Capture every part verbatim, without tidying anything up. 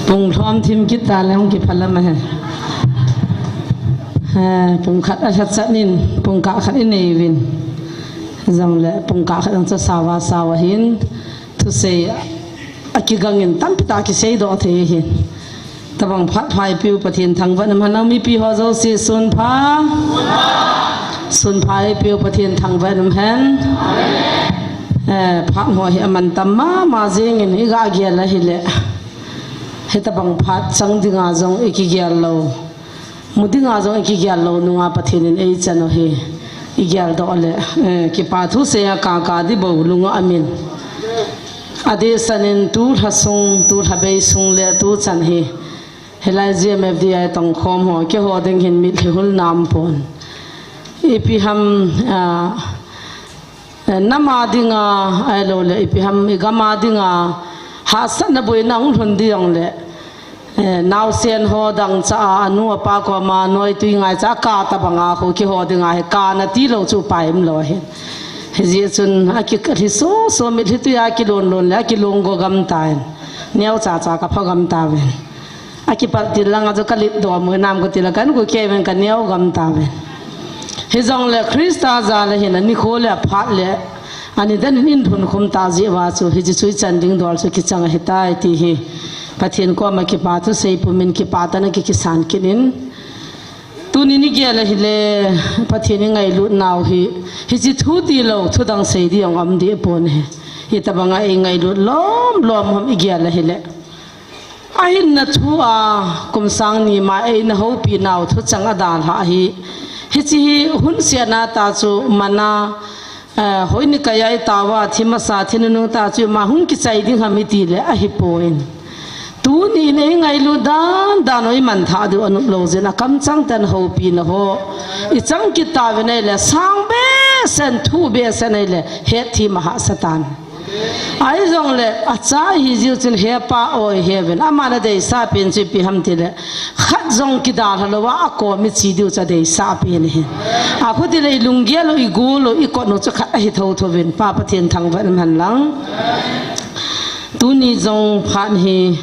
Pung lhom thim kit ta le hung kiphalam ahi. Pung khat alha chat in pung kah khat inei uvin. Jongle pung kah khat jong chu sao va sao ahin. Thusei akigang in tampi tah kisei doh thei ahin. Tabang phat pha eipeu Pathen thangvah in umhen lang, mipi ho jouse sun pha. Sun pha eipeu Pathen thangvah in umhen. Phat ho hi aman tam mama jing in, iga gel ahile. Hitabang phat chang dinga jong ikigel lou, mu dinga jong ikigel lou nunga Pathen in eichan u hi igel doh le, kipa thu seiya kaka dibou lunga amin. Adehset in tu lha sung, tu lha bei sung le tu chan hi, hilai G M F D I tongkhom ho, keiho ding hin mitlhi hulna aumpon. Ipi ham, nam a dinga, ahilou le ipi ham, igam a dinga hahsatna boina hung lhun ding jongle, naosen ho dangchah a anu apa koma noitwi ngaicha a ka tabanga khu keiho dinga hi kana tilou chu upai umlou ahin. Hijeh chun akilhi soso, mitlhi twi a kilon lon le akilong go gam tan. Neocha cha kapha gam tauvin. Akipat til langa chu kalet dom u nam kati le kan gu kei uvin kaneo gam tauvin. Hijongle Christa jal ahin, anikho le aphat le anidan in eilhun khum tah jeh uva chu hiche chu ichan ding dol chu kichang ahitai ti hi Pathen koma kipa thusei pumin kipatah in akikisan kit in. Tuni igel ahile Pathen ingailut nau hi hiche thu tilou thudang sei ding jong aum deh pon ahi. Hitabanga eingailut lom lom ham igel ahile, ahinna thu a kum sang ni ma eina houpi nau thuchang adalhah hi, hiche hi hunsetna tah chu mana, hoi ni kaiya itao a thi masa thi nunung tah chu ima hung kichai ding ham itile ahipon. Tuni in eingailut dan dan u imanthah diu anop lou jeh in akamchang tah in houpina ho ichang kit tauvin ahile, sang behseh in, thu behseh in ahile, hetthem ahahsa tan. Ahijongle acha ihi jiu chun hepa o iheuvin, aman adeisah pen chu ipi ham tile, khat jong kidalha louva akom iche diu chu adeisah pen ahi. Akhuti le ilunggel u, igol u, ikot u chu khat ahi thotho uvin, Pa Pathen thangvah in umhen lang. Tuni jong phat hi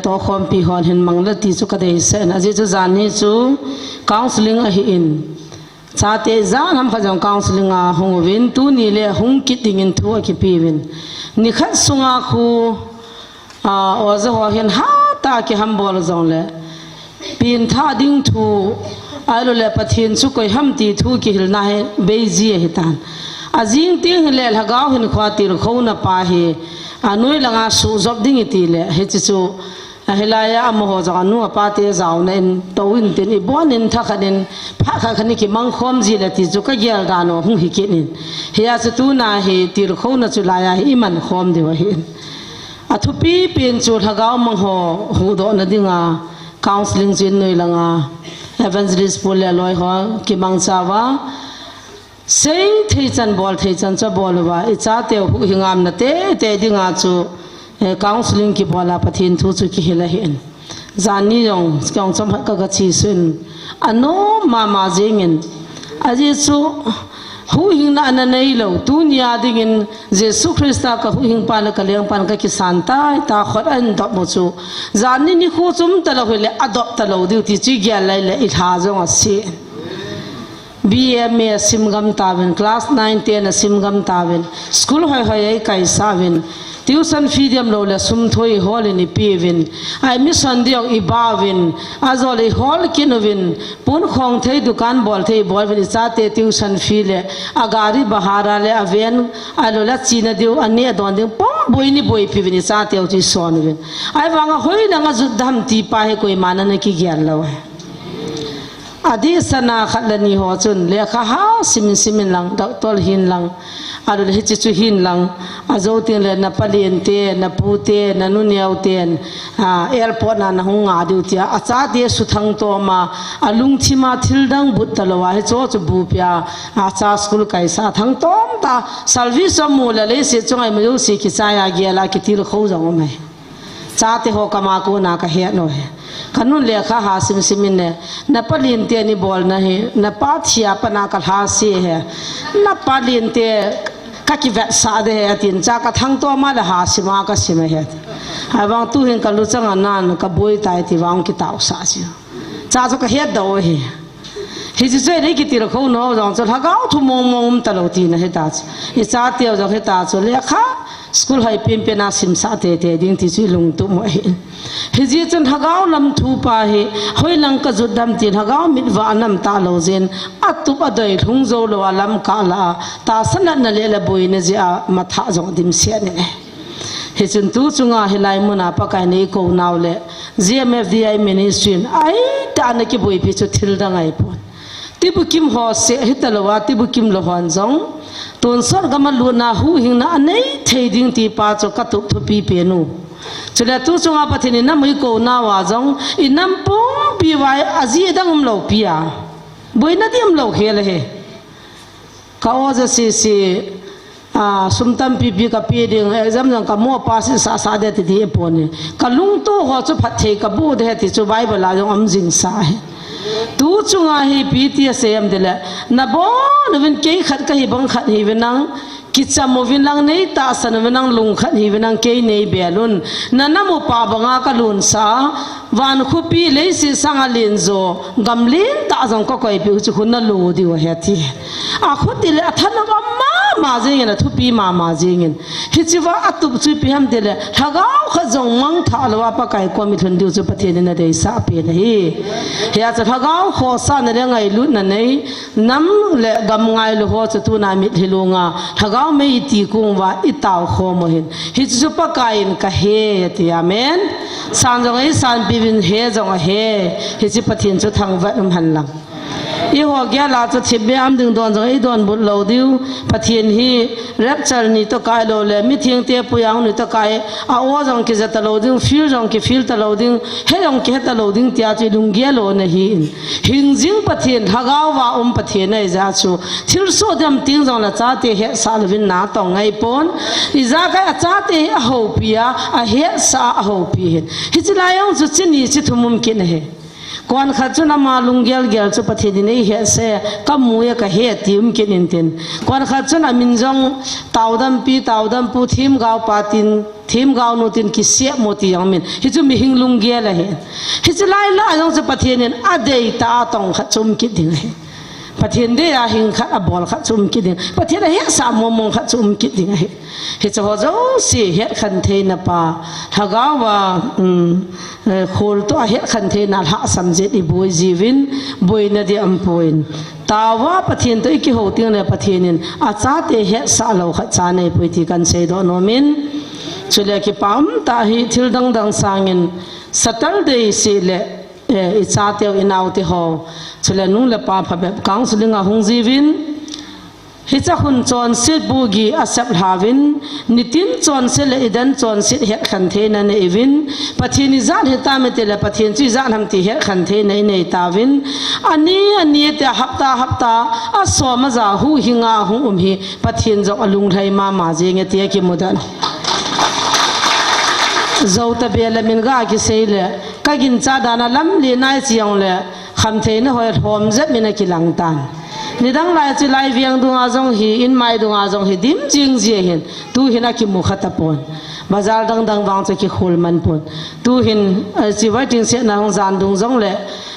tohkhompi hon hin mangla ti chu kadeisah in, ajeh chu janhi chu counselling ahin, chate ijat ham khat jong counselling a hung uvin, tuni le hung kit dingin thu akipeuvin. Nikhat sunga khu oja ho hin hatah a kihambol jongle, pengthah ding thu, ahiloule Pathen chu koi ham ti thu kihilna hi beiji ahitan. Ajing teng hile lhagao hinkhoa tilkhouna pa hi anoi langa suhjop ding itile, hiche chu ahilaiya amaho jong anu apate jaona in tou intin, ibon in thakhat in, phat khat khat in kimangkhom jile ti chu kagel dan u hung hikit in. Hia chu tuna hi tilkhouna chu laiya hi imankhom diu ahin. Athupi pen chu lhagao mang ho huhdohna dinga counselling chu innoi langa Evangelist Pu le aloiho kimangchauva, sei thei chan bol thei chan chu abol uva, ichateu huhhing a umna teitei dinga chu counselling kibol a Pathen thu chu kihil ahin. Janni jong kihong chomkhat kagachesuh in, anom mama jengin, ajeh chu huhhingna ana neilou, tunia dingin Jesu Christa kahuhhingpa le kalengpan kakisan taita khut ahin dop u chu, janni nikho chom talou hile adop talou diu ti chu igel laile ilha jong ase. B A, M A asim gam tauvin, class nine, ten asim gam tauvin, school hoihoi a ikaisah uvin, tuition fee diam loule sum thoi hol in ipeuvin, a admission diu ibauvin, ajole ihol kit uvin, pon khong thei, dukan bol thei ibol uvin, ichate tuition fee le agari bahara le avan, ahiloule achena diu, aneh adon ding pum boi in iboipi uvin, ichateu chu ison uvin. Ahivanga hoilanga jut dam ti pa hi koiman ana kigel lou ahi. Adehsetna khat le ni ho chun lekha ha sim in sim in lang, doctor hin lang, ahiloule hiche chu hin lang, ajou tengle napalen te, napu te, nanu neo ten airport na nahung nga diu tia achate suthangtoma, alungthima thildang but talouva hicheho chu bupia, acha school kaisah thangtom tah, service amu le leiset chunga ima jouse kichaiya gela kitilkhou jong um ahi. Chateho kama kona kahet u ahi. Kanun lekha ha sim sim in le, napalen ten ibolna hi napa thia patna kalhase ahi. Napalen te kakivetsah ding ahi atin, cha kathangtoma le ha sima kasim ahi ati. Ahivang tuhin kalu chang a nan kaboi tai ti vang kitaosah chu. Cha chu kahet doh hi. Hichu chu nei kitilkhou nau jong chu lhagao thu mong mong um talou tina hita chu. Ichateu jong hita chu lekha school hoi penpen a simsah teitei ding ti chu ilungtup u ahi. Hijeh chun lhagao lam thu pa hi hoilang kajot dem ti lhagao mit vah a nam talou jeh in atup adei lhung jou lou a lam kah lah a tahsa natna le le boina jeh a matha jong adimset in ahi. Hichun tu chunga hilai muna Pakai in eikou nau le G M F D I ministry in aitah a ana kiboipi chu thil dang ahipon. Tibukim ho seh hitalou a, tibukim lou hon jong tonsot gam a lutna huhhingna anei thei ding ti pa chu katup thupi pen u. Chule tu chunga Pathen in nam eikou nau a jong inam pumpi uva ajeh dang umlou pi a, boina ding umlou khel ahi. Ka-o ja sese, a, sum tampipi kape ding, exam jong kamo pass sahsah ding ti ding ahipon e. Kalungto ho chu phatthei kaboh ding ahi ti chu Bible a jong um jingsa ahi. Tu chunga hi ipi ti asei em tile, nabon uvin kei khat kahi bang khat hiuvin lang, kicham uvin lang, neitahsan uvin lang, lungkhat hiuvin lang, kei neibel un. Nanam upa banga kalunsah a, van khopi leiset sanga lenjo, gam lentah jong kakoipeh u chu khu nalo diu ahi ati. Akhuti le athanop mama jengin, athupi mama jengin. Hichea atup chu ipi ham tile, lhagao khat jong mangthah lou a Pakai koma lhun diu chu Pathen in adeisah pen ahi. Hia chu lhagao khohsahna le ngailutna nei, nam le gam ngailu ho chu tuna mitlhi lunga lhagao mei iti kung uva itao khom u ahin. Hichu chu Pakai in kahe ati, amen. San jong eisanpi uvin, he jong ahe. Hiche Pathen chu thangvah in um hen lang. Eiho gel a chu thipbeh a um ding don jong eidonbut lou diu. Pathen hi rapture ni toh kai lou le, mithengte puiang ni toh kai, a-o jong kija talou ding, feel jong ki feel talou ding, he jong kihe talou ding tia chu ilunggel lou na ahin. Hingjing Pathen, lhagao a um Pathen ahijeh chu, thilsoh dam teng jong le chate hetsah louvin natong ngai pon. Ijakai achate hi ahoupi a, ahetsah a ahoupi ahin. Hiche lai jong chu chini chithum um kit na ahi. Konkhat chun ama lunggel gel chu Pathen in eihetsah e, kamu e kahe ti um kit intin. Konkhat chun amin jong Taodampi, Taodampu, Themgaopa tin, Themgaonu tin kisem mo ti jong min. Hichu mihing lunggel ahi. Hiche lai lah a jong chu Pathen in adeitah a tong khat chu um kit ding ahi. Pathen dei a hing khat, abol khat chu um kit ding. Pathen ahetsah mong mong khat chu um kit ding ahi. Hiche ho jouse hetkhen theina pa, lhagao a, um, eh, khol toh a hetkhen theina lhahsam jeh in iboi jiuvin, boina ding aumpon. Taova Pathen toh ikihou teng le Pathen in achate hetsah lou khat cha neipoi ti kahin seidoh nom in. Chule kipa umtah hi thil dang dang sangin Saturday seh le, eh, ichateu inaote ho, chule nu le pa phabep counseling a hung jiuvin, hiche khun chonset bogie asep lhauvin, nitin chonset le idan chonset hetkhen theina nei uvin, Pathen ijat hitam itile Pathen chu ijat ham ti hetkhen theina inei tauvin, ani ani tia hapta hapta, asom aja huhhing a hung um hi Pathen jong alunglhai mama jenge tia kimudan. Jou tabeh le min ga kisei le, kaginchat dan a lamlen nai chi jongle, khamtheina hoi lhom jep min akilang tan. Nidang lai chu lai veng dunga jong hi, inmai dunga jong hi, dim jing ji ahin, tuhin akimu kha tapon. Bazar dang dang vang chu kikhol man pon. Tuhin, eh, hiche waiting shed na hung jan dung jongle,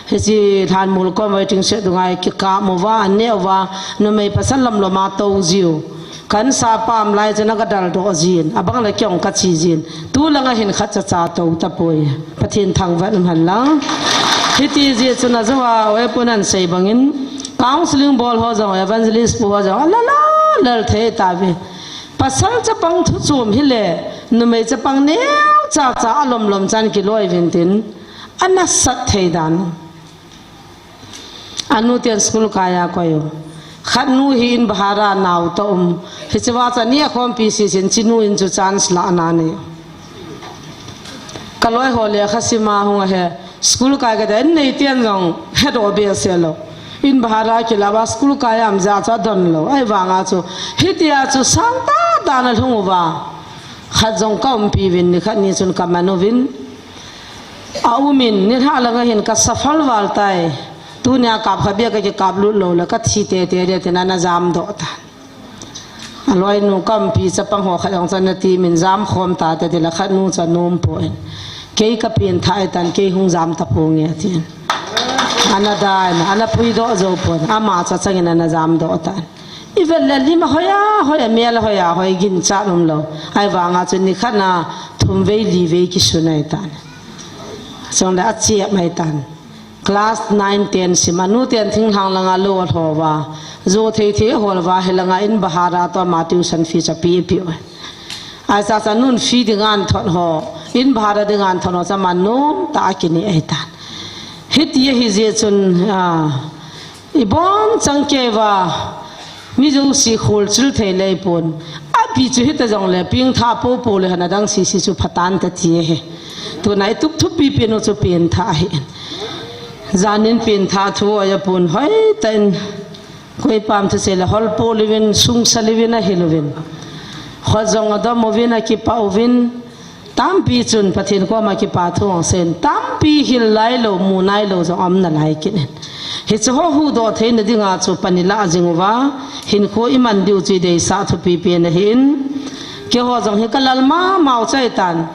hiche lhanmol kom waiting shed dunga kikap uva, aneh uva, numei pasal lom lom a tou jiu. Kahinsah pa um lai chun aga daldoh jin, abang le kei jong kache jin. Tulang a hin khat cha cha tou tapoi. Pathen thangvah in um hen lang. Hiti jeh chun ajou a, oi pun ahin sei bangin, counseling bol ho jong, evangelist pu ho jong, ala la lal thei tauve. Pasal chapang thu chom hile, numei chapang neocha cha alom lom chan kiloi uvin tin, ana sat thei dan. Anu ten school kai a koi u. Khat nu hi in bahar a nao toh um. Hichea cha ni akhompi sisin chinu in chu chance la ana nei. Kaloi ho lekha sim a hung ahi. School kai kati a in nei ten jong hedoh behseh lou. In bahar a kila uva school kai a um jeh a chu adon lou. Ahivang a chu hitia chu sang tah tah in alhung uva. Khat jong kaumpi uvin nikhat ni chun kaman uvin. Aum in, nilhah lang a hin kasa phal val tai. Tunia kap kha bia kakikap lut lou le kathi tete ding tin ana jamdoh tan. Aloinu kampi chapang ho khat jong chu ana ti, min jam khom tate, tile khat nu chu anom poi. Kei kapen tha ahitan, kei hung jam taponge atin. Ana dai in, ana puidoh jou pon, ama chu achangin ana jamdoh tan. Ivet le lim ahoi a hoi, amel ahoi a hoi, ginchat umlou. Ahivanga chu nikhat na thum vei li vei kisun ahitan. Chule achep ahitan. Class nine, ten sim a, nu ten thinglhang langa lou alhou uva, jo thei thei ahol uva, hilanga in bhara toh ama tuition fee chu ape peh uve. Ahi sa sa nun fee dinga athot ho, in bhara dinga athot ho chu ama nomtah a kinei ahitan. Hiti ahi jeh chun, a, ibon chang kei uva, mi jouse kholchil thei lei pon. Api chu hita jongle, pengtha popo le hana dang sese chu phatan ta ti ahi. Tuna itup thupi pen u chu pengtha ahi. Janin pengtha thu ahi apon hoitah in. Koipam thusei le holpo louvin, sungsa louvin ahil uvin. Kho jong adom uvin, akipah uvin. Tampi chun Pathen koma kipa thu aseiyin. Tampi hil nailou, mu nailou jong aum nalai kit in. Hiche ho huhdoh theina dinga chu pan ilah jing uva, hinkho iman diu chu ideisah thupi pen ahin. Keiho jong hi kalal mama u chu ahitan.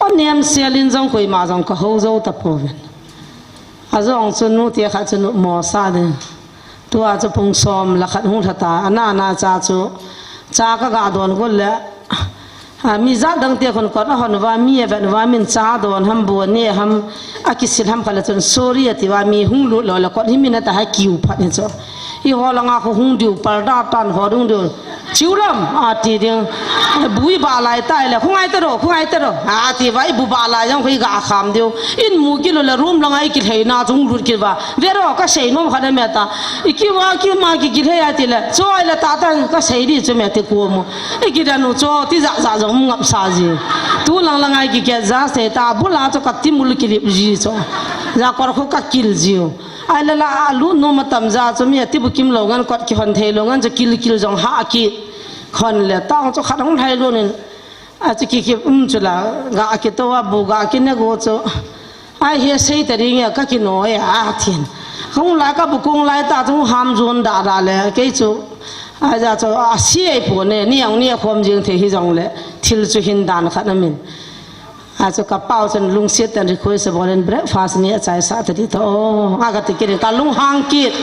Anem selin jong koima jong kahou jou tapouvin. Ajong chu nute khat chu numo sa ding. Tua chu pung som le khat hung lhata, ana, ana cha chu, cha kaga don got le, a, mi jat dangte khun kot ahon uva, mi avet uva, min cha don ham, bu ane ham, akisil ham khat le chun sorry ati uva, mi hung lut lou le kot hi min atah a kiu phat hi chu. Eiho langa khu hung diu, parda tan ho hung diu. Chiu lam, ati ding. Bu ibah lai tai le, khongai taro, khongai taro, ati uva, ibu bah lai jong khu iga kham diu. In mu kit lou le room langa ikilheina chu hung lut kit uva. Vero, kasei nom khat aum e ta. Ikiva, kima ki, kilhei ati le. Choi le tata, kasei di chu me ti kum u. Ikidanu chu, tijat jat jong um ngap sa ji. Tulang langa ikiket ja sei ta, bula chu katimul kilip ji chu. Jakor khu kakil jiu. Ahile la, alut nom atam ja chu mi atibukim lou ngan kot kihon thei lou ngan chu kilkil jong ha kit. Khon le tang chu khat hung lhai lou nin. Achu kikip um chu la, ga kitou a bu ga kine go chu. Ahi sei ta ding e kakinoi e atin. Hung lai kabu kong lai ta chu ham jon da da le kei chu. Aja chu asei pon e, ni ang ni khom jing thei hi jongle. Thil chu hin dan khat amin. Achu kapau chun lungset tah in request abol in breakfast ni achaisah ta di toh. O, agati kit in kalunghang kit.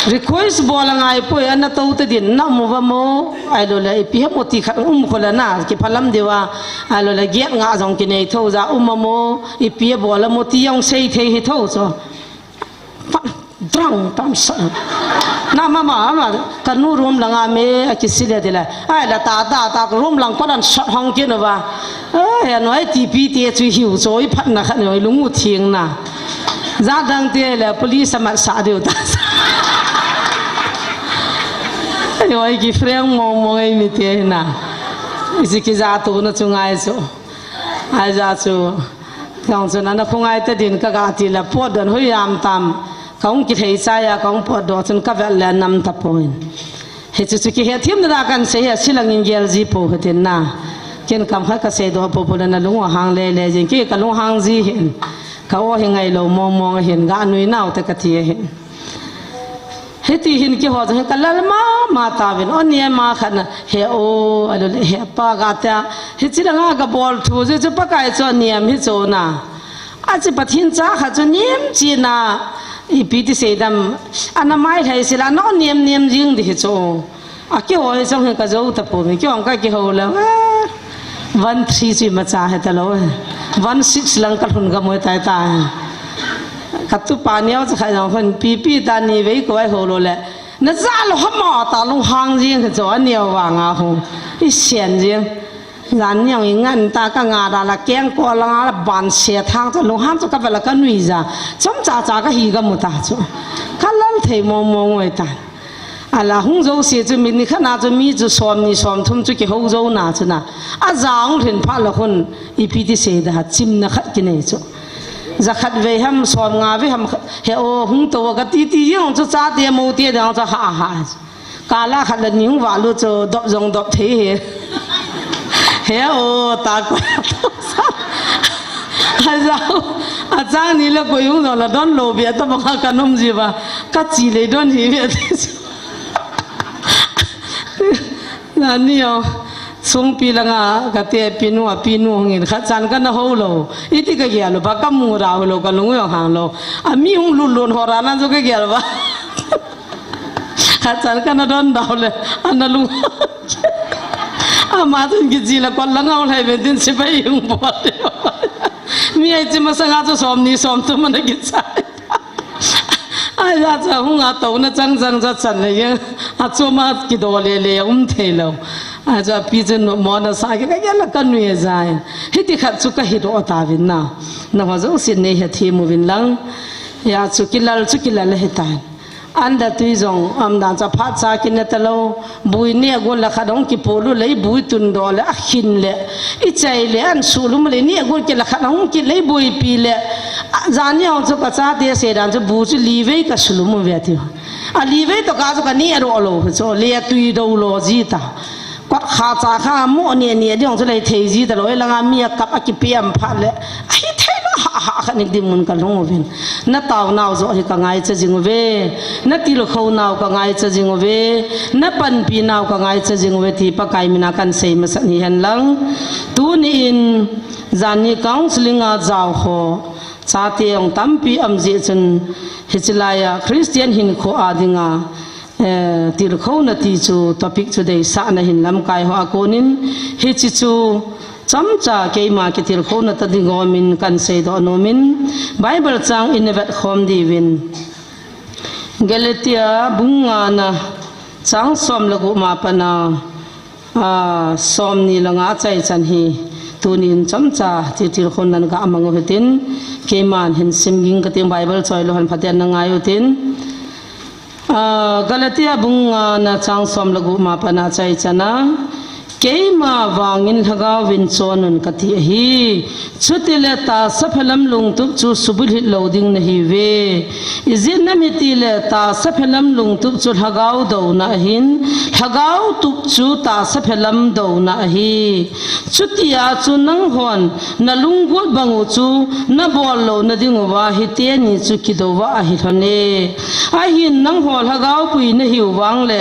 Request bol angai poi, ana tou ta din, na um uva mo. Ahilou le, ipi ham oti khat um kho le na, kiphalam diu a. Ahilou le, giet nga jong kinei tho ja um a mo. Ipi abol a mo ti jong sei thei hi tho chu. Drang tam sa. Na mama, ama, kanu room langa me, akisil e tile. Ahile ta, ta, ta, room lang kot an sot hong kit uva. Ai, anoi tipi te chu hiu chu, iphatna khat noi, lung u thing na. Jat dangte le, police amat sa diu ta. Ai, oi, ki friend mong mong ei mi te na. Isi kija tuna chu ngai chu. Aja chu. Kang chun ana khongai ta din kaga ti le pot don hoi am tam. Kahung kilhei chai a, kahung potdoh chun kavet le anam tapon. Hichu chu kihethem na da kan sei hi, asil angin gel ji pou hitin na. Ken kam khat kasei doh pou pou le nalung u ahang le le jin, kei kalunghang ji hin. Ka o hi ngailou mong mong ahin, ga nui nau te kati ahin. Hiti hin keiho jong hi kalal mama tauvin, o niam a khat na, he o, ahilou le, he pa ga tia, hichi langa kabol thu, chu chu Pakai chu aniam hi chu na. Achi Pathen cha khat chu niam chi na, ipi ti sei dam, ana mai lhai sila, na niam niam jing di hi chu. A keiho hi jong hi kajou tapou mi, keiho ka kihou le, eh, one three chu imacha hi talou, eh. One six lang kalhun gam u tai tai. Katupa neo cha khat jong hon, pi pi ta ni vei ko ai hou lou le. Na ja lou ham ta lunghang jing hi chu aneo vanga hou. Isen jing. Jan niang ingan ta ka nga da la keng ko la nga la ban se thang chu lunghang chu kavet le kanui ja. Chomcha cha kahi gam u ta chu. Kalal thei mong mong oi ta. Ala hung jouse chu mi nikhat na chu mi chu som ni som thum chu kihou jou na chu na. Aja hung lhin phat le khun ipi ti sei da chimna khat kinei chu. Jakhat vei ham, som nga vei ham, he o, hung tou kati ti jeng chu chate mo te dang chu ha ha. Kala khat le ni hung valut chu dop jong dop thei hi. He o, ta ko. Aja, achang ni le koi hung jong la don lou bia ta banga kanom ji uva. Kachi le don hi bia ti chu. Ani o, sungpi langa ka te pinu a pinu hungin khat chan kana ho lo. Iti ka gel lo, ba ka mu ra ho lo, ka lung yong hang lo. A mi hung lun lun ho ra nan jo ka gel ba. Khat chan kana don dau le, ana lung. Ama tun ki ji la kon langa ho lai ben tin sipai hung bol. Mi ai chi masanga chu som ni som thum ana ki chai. Aja cha hung a to na chang chang cha chan le yang. A choma kido le le um thei lo. Aja pi chen mo na sa ki ka ya la ka nui ja in. Hiti khat chu ka hi do ta vin na. Na ho jo sin nei he thi mu vin lang. Ya chu kilal chu kilal he ta. An da tui jong am dan cha phat cha kin na ta lo. Bui ni a gol la khat hong ki polu le, bui tun do le, a khin le, i chai le, an su lum le, ni a gol ki la khat hong ki le, bui pi le, a, jan ni hong chu ka cha te se dan chu bu chu li vei ka su lum ve ti. A li vei to ka chu ka ni a ro lo, chu le a tui do lo ji ta. Kot kha cha kha mo ni ni a ding chu le thei ji ta lo, e langa mi a kap a ki pi am phat le, a hi thei lo ha ha kha ni ding mun ka lung vin. Na tau nau jo hi ka ngai cha jing uve. Na tilkhou nau ka ngai cha jing uve. Na panpi nau ka ngai cha jing uve ti Pakai mina kan sei masa ni hen lang. Tuni in jani counseling a jao ho. Chate ong tampi am ji chun hichilai a Christian hinkho a dinga, eh, tilkhouna ti chu topic chu deisahna hin lamkai ho a konin hichi chu Chomcha keima kitilkhouna ta ding gomin kan seidoh nomin, Bible chang in vet khom diuvin. Galatia bung ngana chang som le gup ma pana, a, som ni le nga chai chan hi tunin chomcha titilkhouna ga mang u hitin, keiman hin sim ging kating Bible choi lou hon phaten na ngai utin. A, Galatia bung ngana chang som le gup ma pana chai chana, keima vangin Lhagaovin chonun kati ahi. Chutile tahsa phelam lungtup chu subulhit lou ding nahiuve. Ijeh inem itile tahsa phelam lungtup chu Lhagao douna ahin, Lhagao tup chu tahsa phelam douna ahi. Chutia chu nanghon na lunggot bang u chu na bol louna ding uva hiteni chu kidouva ahi lhon e. Ahin nangho Lhagao pui nahiu vangle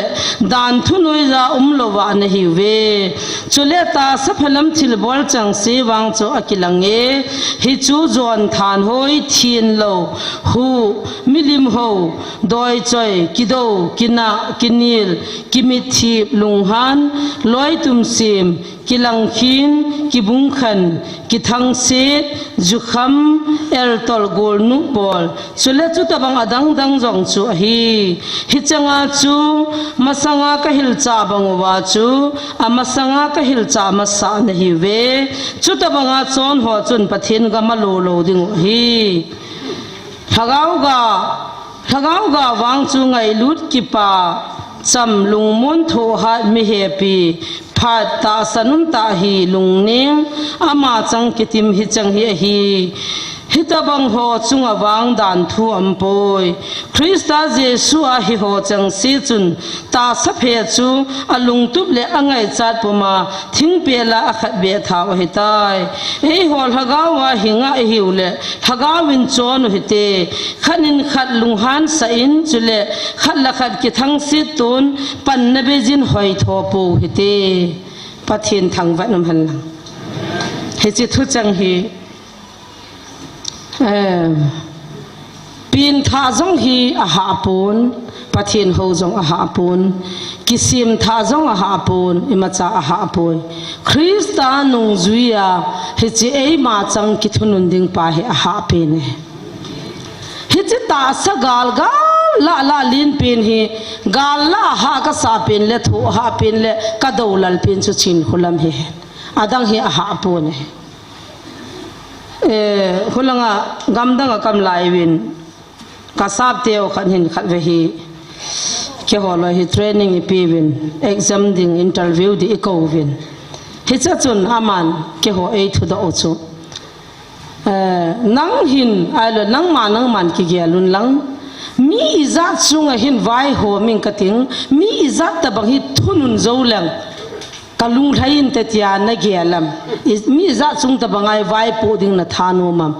dan thunoija um louva nahiuve. Chule tahsa phelam thilbol chengse vang chu akilang e. Hichu jon thanhoi, thinlou, hu, milim hou, doichoi, kidou, kinah, kinil, kimitthip, lunghan, loitum sim, kilang khin, kibung khan, kithangset, jukham, eltol, golnup bol, chule chutabang adang dang jong chu ahi. Hichanga chu masanga kahilchah bang uva chu, amasanga kahilchah masa nahiuve. Chutabanga chon ho chun Pathen gam alou lou ding u ahi. Lhagao ga, Lhagao ga vang chu ngailut kipa, cham lungmon thohhat mihepi, phat tahsa nungtah hi lungning, ama chang kitim hicheng hi ahi. Hitabang ho chunga vang dan thu aumpoi. Christa Jesu a hiho chengse chun tahsa phe chu alungtup le angaichat puma thingpela akhat beh thau ahitai. Eiho Lhagao a hinga ihiu le Lhagaovin chon u hite. Khat in khat lunghansa in chule khat le khat kithangset ton panna beijin hoitho pou hite. Pathen thangvah in um hen lang. Hiche thucheng hi, eh, pengthah jong hi ahahpon, Pathen hou jong ahahpon, kisemthah jong ahahpon, imacha ahahpoi. Christa nungjuiya hiche eima chang kithunun ding pa hi ahahpen e. Hiche tahsa gal, gal lah lah lenpen hi, gal lah hah kasah pen le thohhah pen le kadoulal pen chu Chinkholam hi. Adang hi ahahpon e. Eh, hulanga gamdanga kaum lai uvin, kasapteu khat hin khatvei hi, keiho loi hi training ipeuvin, exam ding, interview ding ikouvin. Hiche chun aman keiho eithudoh u chu, eh, nang hin, ahilou nangma nangman kigelun lang, mi ijat chunga hin vaihom ing kating, mi ijat tobang hi thunun jou leng kalunglhai inte tia nagel am? Mi ijat chung tobanga vaipoh ding nathanom am?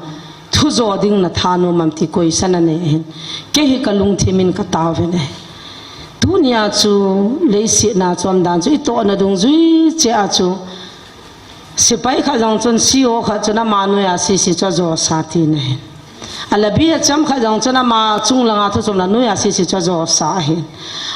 Thujo ding nathanom am ti question anei ahin. Kei hi kalungthim in kataovin ahi. Tunia chu leiset na chom dan chu i tohna dungjui cheh a chu, sepai khat jong chun C O khat chun ama noiya sese chu ajo sa tina ahin. Ala B H M khat jong chun ama chung langa thuchom la noiya sese chu ajo sa ahin.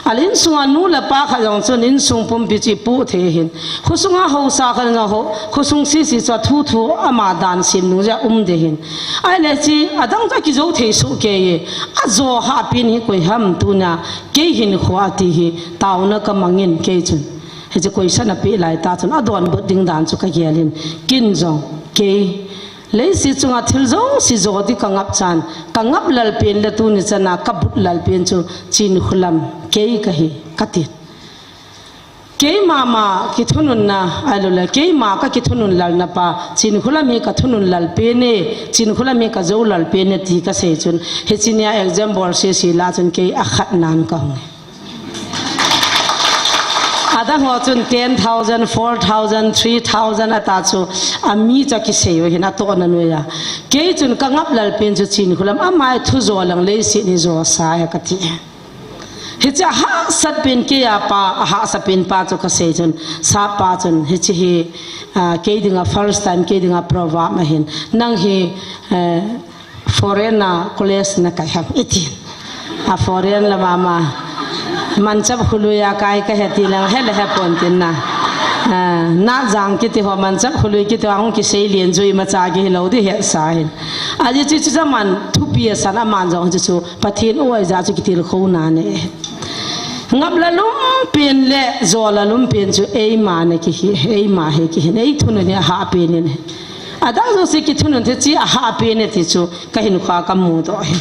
Ala insunga nu le pa khat jong chun insung pumpi chu ipoh thei ahin. Khosunga haosa khat jong ho, khosung sese chu athu thu ama dan sem dungjui a um ding ahin. Ahile hiche adang chu akijo thei soh kei e. Ajo hahpen hi koi ham tunia kei hinkho a ti hi taona kamangin kei chun. Hiche question apeh lai tah chun adonbut ding dan chu kagel in. Ken jong kei leiset chunga thil jouse jo ding kangap chan, kangap lal pen le tuni chana kabut lal pen chu Chinkholam kei kahi, kati. Keima ma kithununna, ahilouleh keima kakithunun lalna pa, Chinkholam hi kathunun lal pen e, Chinkholam hi kajo lal pen e ti kasei chun, hiche nia exam bol sese lah chun kei akhat nan kahung e. Adang ho chun ten thousand, four thousand, three thousand ata chu ami chu akisei u ahin atohna noiya. Kei chun kangap lal pen chu Chinkholam, ama hi thu jo lang leiset hi jo sa e kati. Hiche ahahsat pen keiya pa, ahahsa pen pa chu kasei chun, sap pa chun, hiche hi, ah, kei dinga first time, kei dinga proverb ahin. Nang hi, eh, foreign a college nakai ham, iti. A foreign la mama. Manchap khului a kai kahe ti lang, hele hepon tin na. Ah, Natjang kiti ho, Manchap khului kiti ho, ahung kisei len jui imacha kihilou ding hesa ahin. Ajeh chu chu jaman thupi asan aman jong chu chu Pathen o ahi jeh chu kitilkhouna nei. Ngap lal um pen le jo lal um pen chu eima nei kihi, eima hi kihin, ei thunun hi ahahpen in. Adang jouse kithunun thei chu ahahpen e ti chu kahinkhoa kamudoh ahi.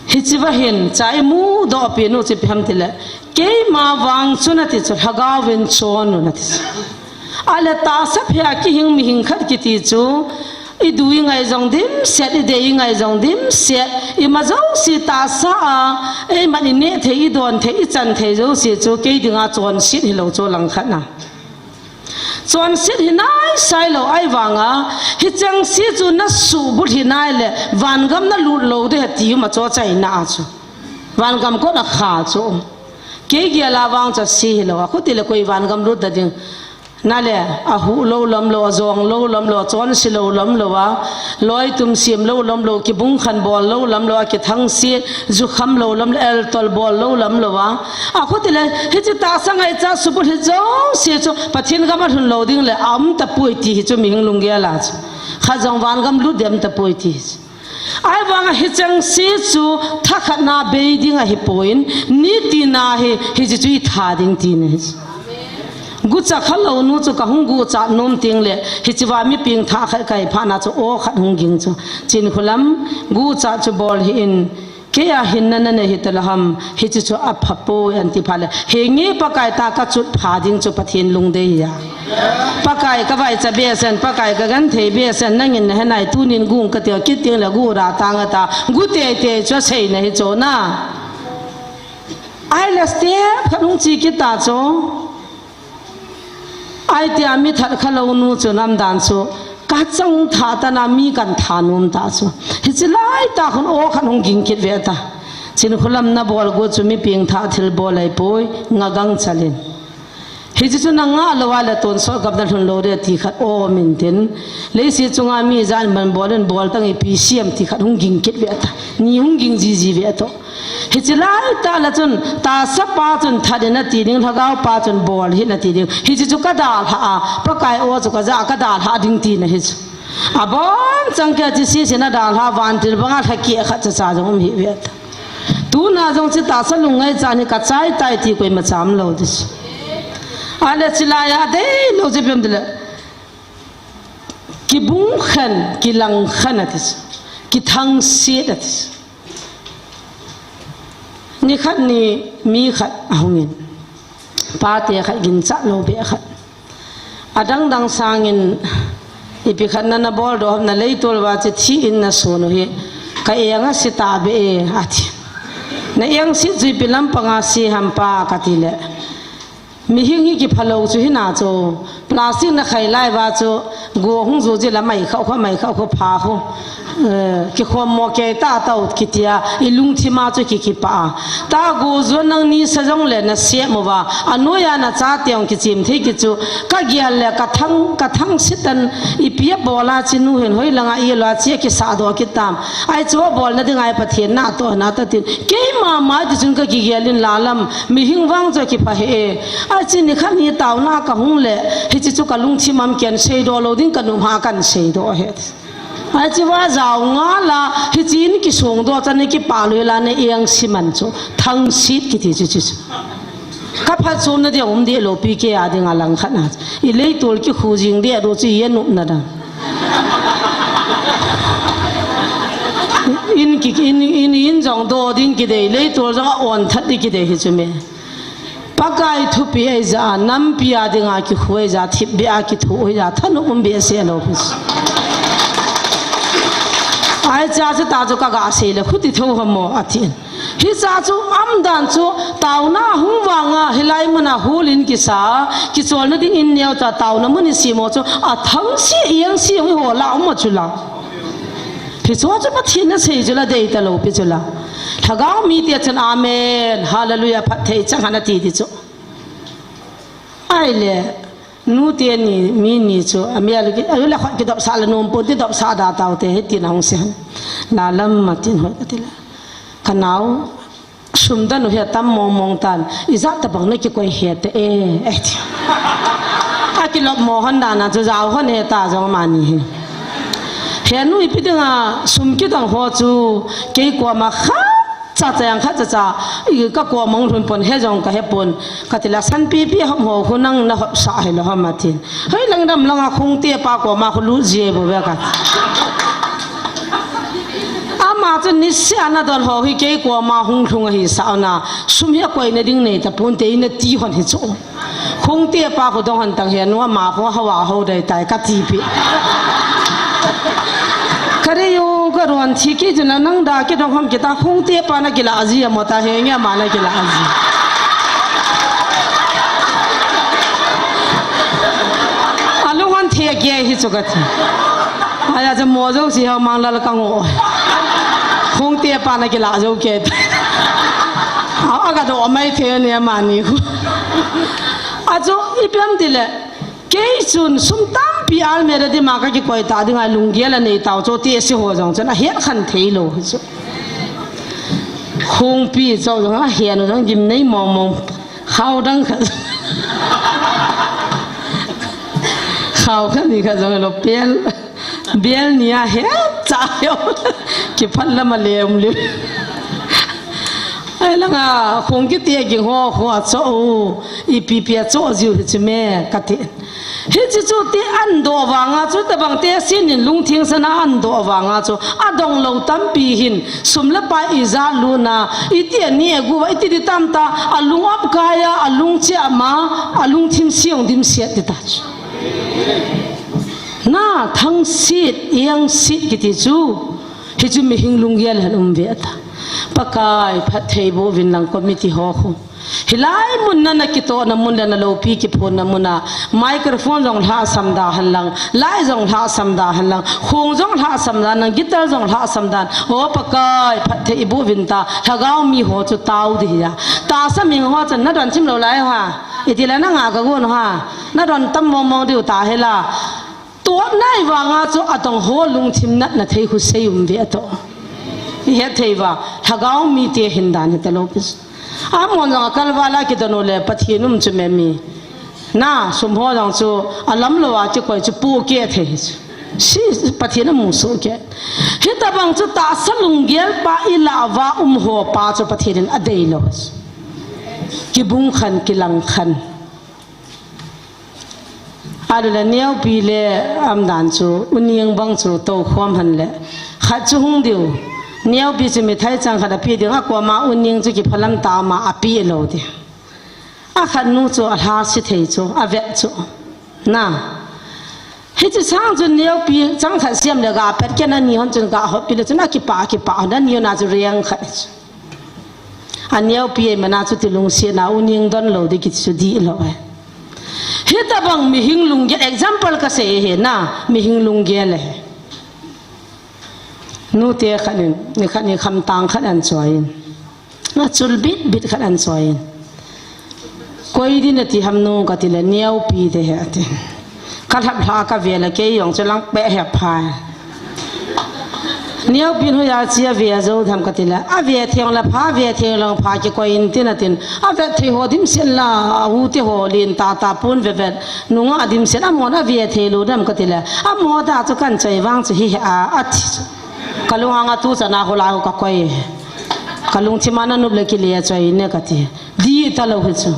Hiche va hin, cha imudoh pen u chu ipi ham tile, keima vang chun ati chu, lhagao vin chon un ati chu. Ahile tahsa phei a kihing mihing khat kiti chu, idu ingai jong dimset, idei ingai jong dimset, ima jouse tahsa a, eiman ineh thei, idon thei, ichan thei jouse chu, kei dinga chonset hilou chu langkhat na. Chonset hi naisai lou ahivanga, hicheng se chu nasuhbut hi nai le, vangam nalut lou ding ahi ti um a chu achaina a chu. Vangam kot a kha chu. Kei gel a vang chu ase hilou a, khuti le koi vangam lut da ding. Nale, ahuh lou lam lou, ajong lou lam lou, achonse lou lam lou a, loi tum sem lou lam lou, kibung khan bol lou lam lou a, kithangset, jukham lou lam lou, eltol bol lou lam lou a. Akhuti le, hiche tahsa ngaicha subut hi jouse chu, Pathen gam a lhun lou ding le, aum tapoi ti hi chu mihing lunggel a chu. Khat jong vangam lut ding aum tapoi ti hi chu. Ahivanga hicheng se chu thakhat na bei ding ahipoi, nitina hi, hiche chu itha ding tina hi chu. Gucha khalou nu chu kahung gucha nom teng le, hiche va mi pengthah khat kahi phat na chu aw khat hung ging chu. Chinkholam, gucha chu bol hih in, kei a hinna nanei hita lou ham, hiche chu apha poi anti phat le. Henge Pakai ta kachot pha ding chu Pathen lungdei ahi a. Pakai kavaicha behseh in, Pakai kagenthei behseh in, nangin nahe nai, tunin gu kati a, kit teng le gu ra tang ata, gu teitei chu aseina hi chu na. Ahile step khat hung che kit ta chu. Ahi tia mi that khalou nu chu nam dan chu, kachang tha tana mi kan tha nom ta chu. Hiche lai tah khun aw khat hung ging kit ve ta. Chinkholam nabol gu chu mi pengthah thilbol ahipoi, ngagang chal in. Hiche chu nangah lou a le tonsot gam na lhun lou ding ti khat aw um intin. Leiset chunga mi jan man bol in bol tang ipi sem ti khat hung ging kit ve ta. Ni hung ging jiji ve to. Hiche lai tah le chun, tahsa pa chun that in ati ding, lhagao pa chun bol hih in ati ding. Hiche chu kadalhah a, Pakai aw chu kaja a kadalhah ding tina hi chu. Abonchan kei a chu sese nadalhah a vantil banga lhakeh khat chacha jong um hih ve ta. Tuna jong chu tahsa lungngaichan hi kachai tai ti koima cha um lou ding chu. Ahile chulai a deilou chu ipi ham tile. Kibung khan, kilang khan ati chu. Kithangset ati chu. Nikhat ni mi khat ahung in. Pate khat ginchat lou beh khat. Adang dang sangin ipi khat na nabol doh ham, naleitol uva chu thi in nason u hi. Ka eng ase tahbeh e ati. Na eng se chu ipi lampanga se ham pa kati le. Mihing hi kiphalou chu hina chu, Plastic na khai lai va chu, go hung ju ji la mai khau kha, mai khau kha pha khu. Eh, kikhom mo kei ta tau kitia, i lungthim a chu ki, kipah a. Ta go ju nang ni sa jong le na siam uva, a noiya na chate hung kichim thei ki chu, ka gel le ka thang, ka thangsitan, ipi a bol a chi nu hin hoi langa i lo a chi a kisah doh kit tam. Ai chu bol na ding ai Pathen na toh na ta tin. Keima ma ti chun ka kigel in la lam, mihing vang chu kipha he e. Ai chi ni khat ni tauna ka hung le, hichi chu ka lungthim a um ken sei doh lo ding ka nu ma kan sei doh he. Ai chi va jao nga la, hichi in kisong doh chan ni kipah lou la ne eng siman chu, thangsit kiti chu chu chu. Ka phat sum na dia um dia lo pi ke a ding a lang khat na. I leitol kikhu jing dia do chu i nup na dang. In ki, in, in, in jong do ding kidei, leitol jong a on that ding kidei hi chu me. Pakai thupi ei ja, nampi a ding a kikhu ei ja, thip be a kithu ei ja, thanom um be se lo pis. Ai cha se ta chu ka ga sei le, khuti tho ha mo a tin. Hicha chu um dan chu tauna hung vanga hilai muna hulin kisa, kicholna ding in neo ta tauna mun i simo chu a thangsi iang si hung ho la um chu la. Hichu chu Pathen na sei chu la dei ta lo pi chu la. Lhagao mi te chun amen, hallelujah, phat thei chang hana ti ti chu. Ai le, nu te ni, mi ni chu, a mi a lu ki, a lu la khot ki dop sa la nom pon ti dop sa da tau te, he ti na hung sian. La lam ma tin hoi ka ti la. Ka nau, sum da nu he tam mong mong tan, i ja ta bang na ki koi he te e, e ti. A ki lop mo hon da na chu jao hon he ta jong ma ni he. He nu ipi dinga, sum ki dang ho chu, kei ko ma kha, Cha cha yang khat cha cha, i ka ko mong lhun pon he jong ka he pon. Ka ti la san pi pi hom ho khu nang na hop sa he lo hom a tin. Hoi lang dam langa khung te pa ko ma khu lu je bo ve ka. Ama chu ni se ana don ho hi kei ko ma hung lhung hi sa na. Sum hi a koi na ding nei ta pon te i na ti hon hi chu. Khung te pa khu dong han tang he nu ama khu hawa ho dai tai ka ti pi. Ka re yo ka ron thi ki juna nang da ki dong ham ki ta khung te pa na ki la ji mo ta he nge ma na ki la ji. A lu han thi a ki hi chu ka thi. A ya ja mo jo si ha mang la la ka ngo. Khung te pa na ki la jo ke. A, a ka do mai the ne ma ni khu. A chu ipi ham ti le, kei chun sum tampi almirah dima ka kikoi ta dinga lunggel a nei tau chu ti si ho jong chun a hian khan thei lo chu. Khungpi chu jong a hian jong gim nei mong mong khau dang kha. Khau kha ni kha jong lo pel. Bial ni a he cha yo. Ki phat lam a le um le. Ai langa khung ki ti a ging ho ho a cho u. I pi pi a cho jiu hi chi me ka ti. Hi chi chu ti an do vanga chu ta bang te sin in lung thing sana an do vanga chu. A dong lo tampi hin sum le pai i ja lu na. I ti a ni a gu va i ti di tam ta. A lung ap kaya, a lung chi ama, a lung thim siong dim siat ti ta chu. Na thangsit, iangsit kiti chu, hi chu mihing lunggel hen um ve ta. Pakai, phatthei boh uvin lang committee ho khu. Hilai mun na na kitohna mun le na lopi kiphonna mun a, microphone jong lhasam da hen lang, light jong lhasam da hen lang, khong jong lhasam da hen lang, guitar jong lhasam da hen. O Pakai, phatthei boh uvin ta, lhagao mi ho chu tao di hi a. Tahsa mihing ho chun na don chim lou lai ha. Iti le na nga ka gon ha. Na don tam mong mong diu ta hi la. Tuat nai vanga chu a tong ho lungthim natna thei khu sei um ve a to. I het thei va, lhagao mi te hin dan hi ta lo pis. A mon jong a kalva la ki don u le Pathen um chu me mi. Na, sum ho jong chu a lam lo a ki koi chu pu ke thei chu. Si Pathen a mu su ke. Hi ta bang chu tahsa lunggel pa i la va um ho pa chu Pathen in a dei lo. Ki bung khan, ki lang khan. Alu le neopi le amdan chu uning bang chu to khom han le. Khat chu hung diu. Neopi chu mithai chang khat a pi ding a koma uning chu kiphalam ta ama a pi lo di. A khat nu chu a hla si thei chu, a vet chu. Na. Hi chu sang chu neopi chang khat siam le ga pet ken a ni hon chun ga hop pi le chun a kipa, a kipa hon a ni hon a chu reng khat chu. A neopi ei mana chu ti lungsiatna uning don lo di kiti chu di lo e. Hitabang mihing lunggel, example kasei ahi na, mihing lunggel ahi. Nute khat in, nikhat ni khamtang khat ahin choi in. Achul bitbit khat ahin choi in. Koi ding nati ham nu kati le, neopi ding ahi ati. Kalhaplha kave le kei jong chu langpeh ahi pha. Neopi in hoiya che ave jou dem kati le, ave thei le pha, ave thei le pha kikoi in tin atin. Avet thei ho dimset la, a u te ho lin tata pon vevet. Nungah dimset amon ave thei lou dem kati le. Amo da chu kahin choi vang chu hi a, ati chu. Kalung anga tuchan a hoilai ho kakoi. Kalungthim a nanop le kile choi ne kati. Dih talou hi chu.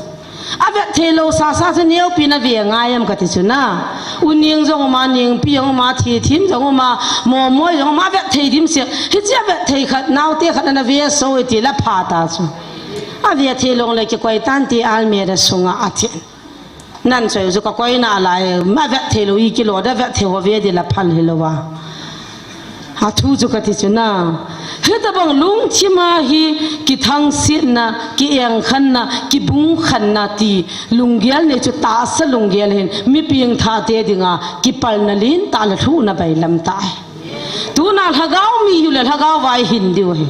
Avet thei lou sasa chu neopi in ave ngai em kati chu na. Uning jong uma, ningpi jong uma, thithim jong uma, momoi jong uma, avet thei dimset. Hiche avet thei khat, naote khat ana ve so iti la pha ta chu. Ave thei lou le kikoi tan ti almirah sunga ati. Nahin choi u chu kakoi nalai, avet thei lou, i kilo da vet thei ho ve ding la phal hilou va. Athu chu kati chu na. Hitabang lungthim a hi kithangsetna, kiengkhanna, kibungkhanna ti lunggel nei chu tahsa lunggel hin mi pengthah te dinga kipalna lentah le lhuhna bailam tah ahi. Tuna lhagao mi hiu le lhagao va i hin diu ahi.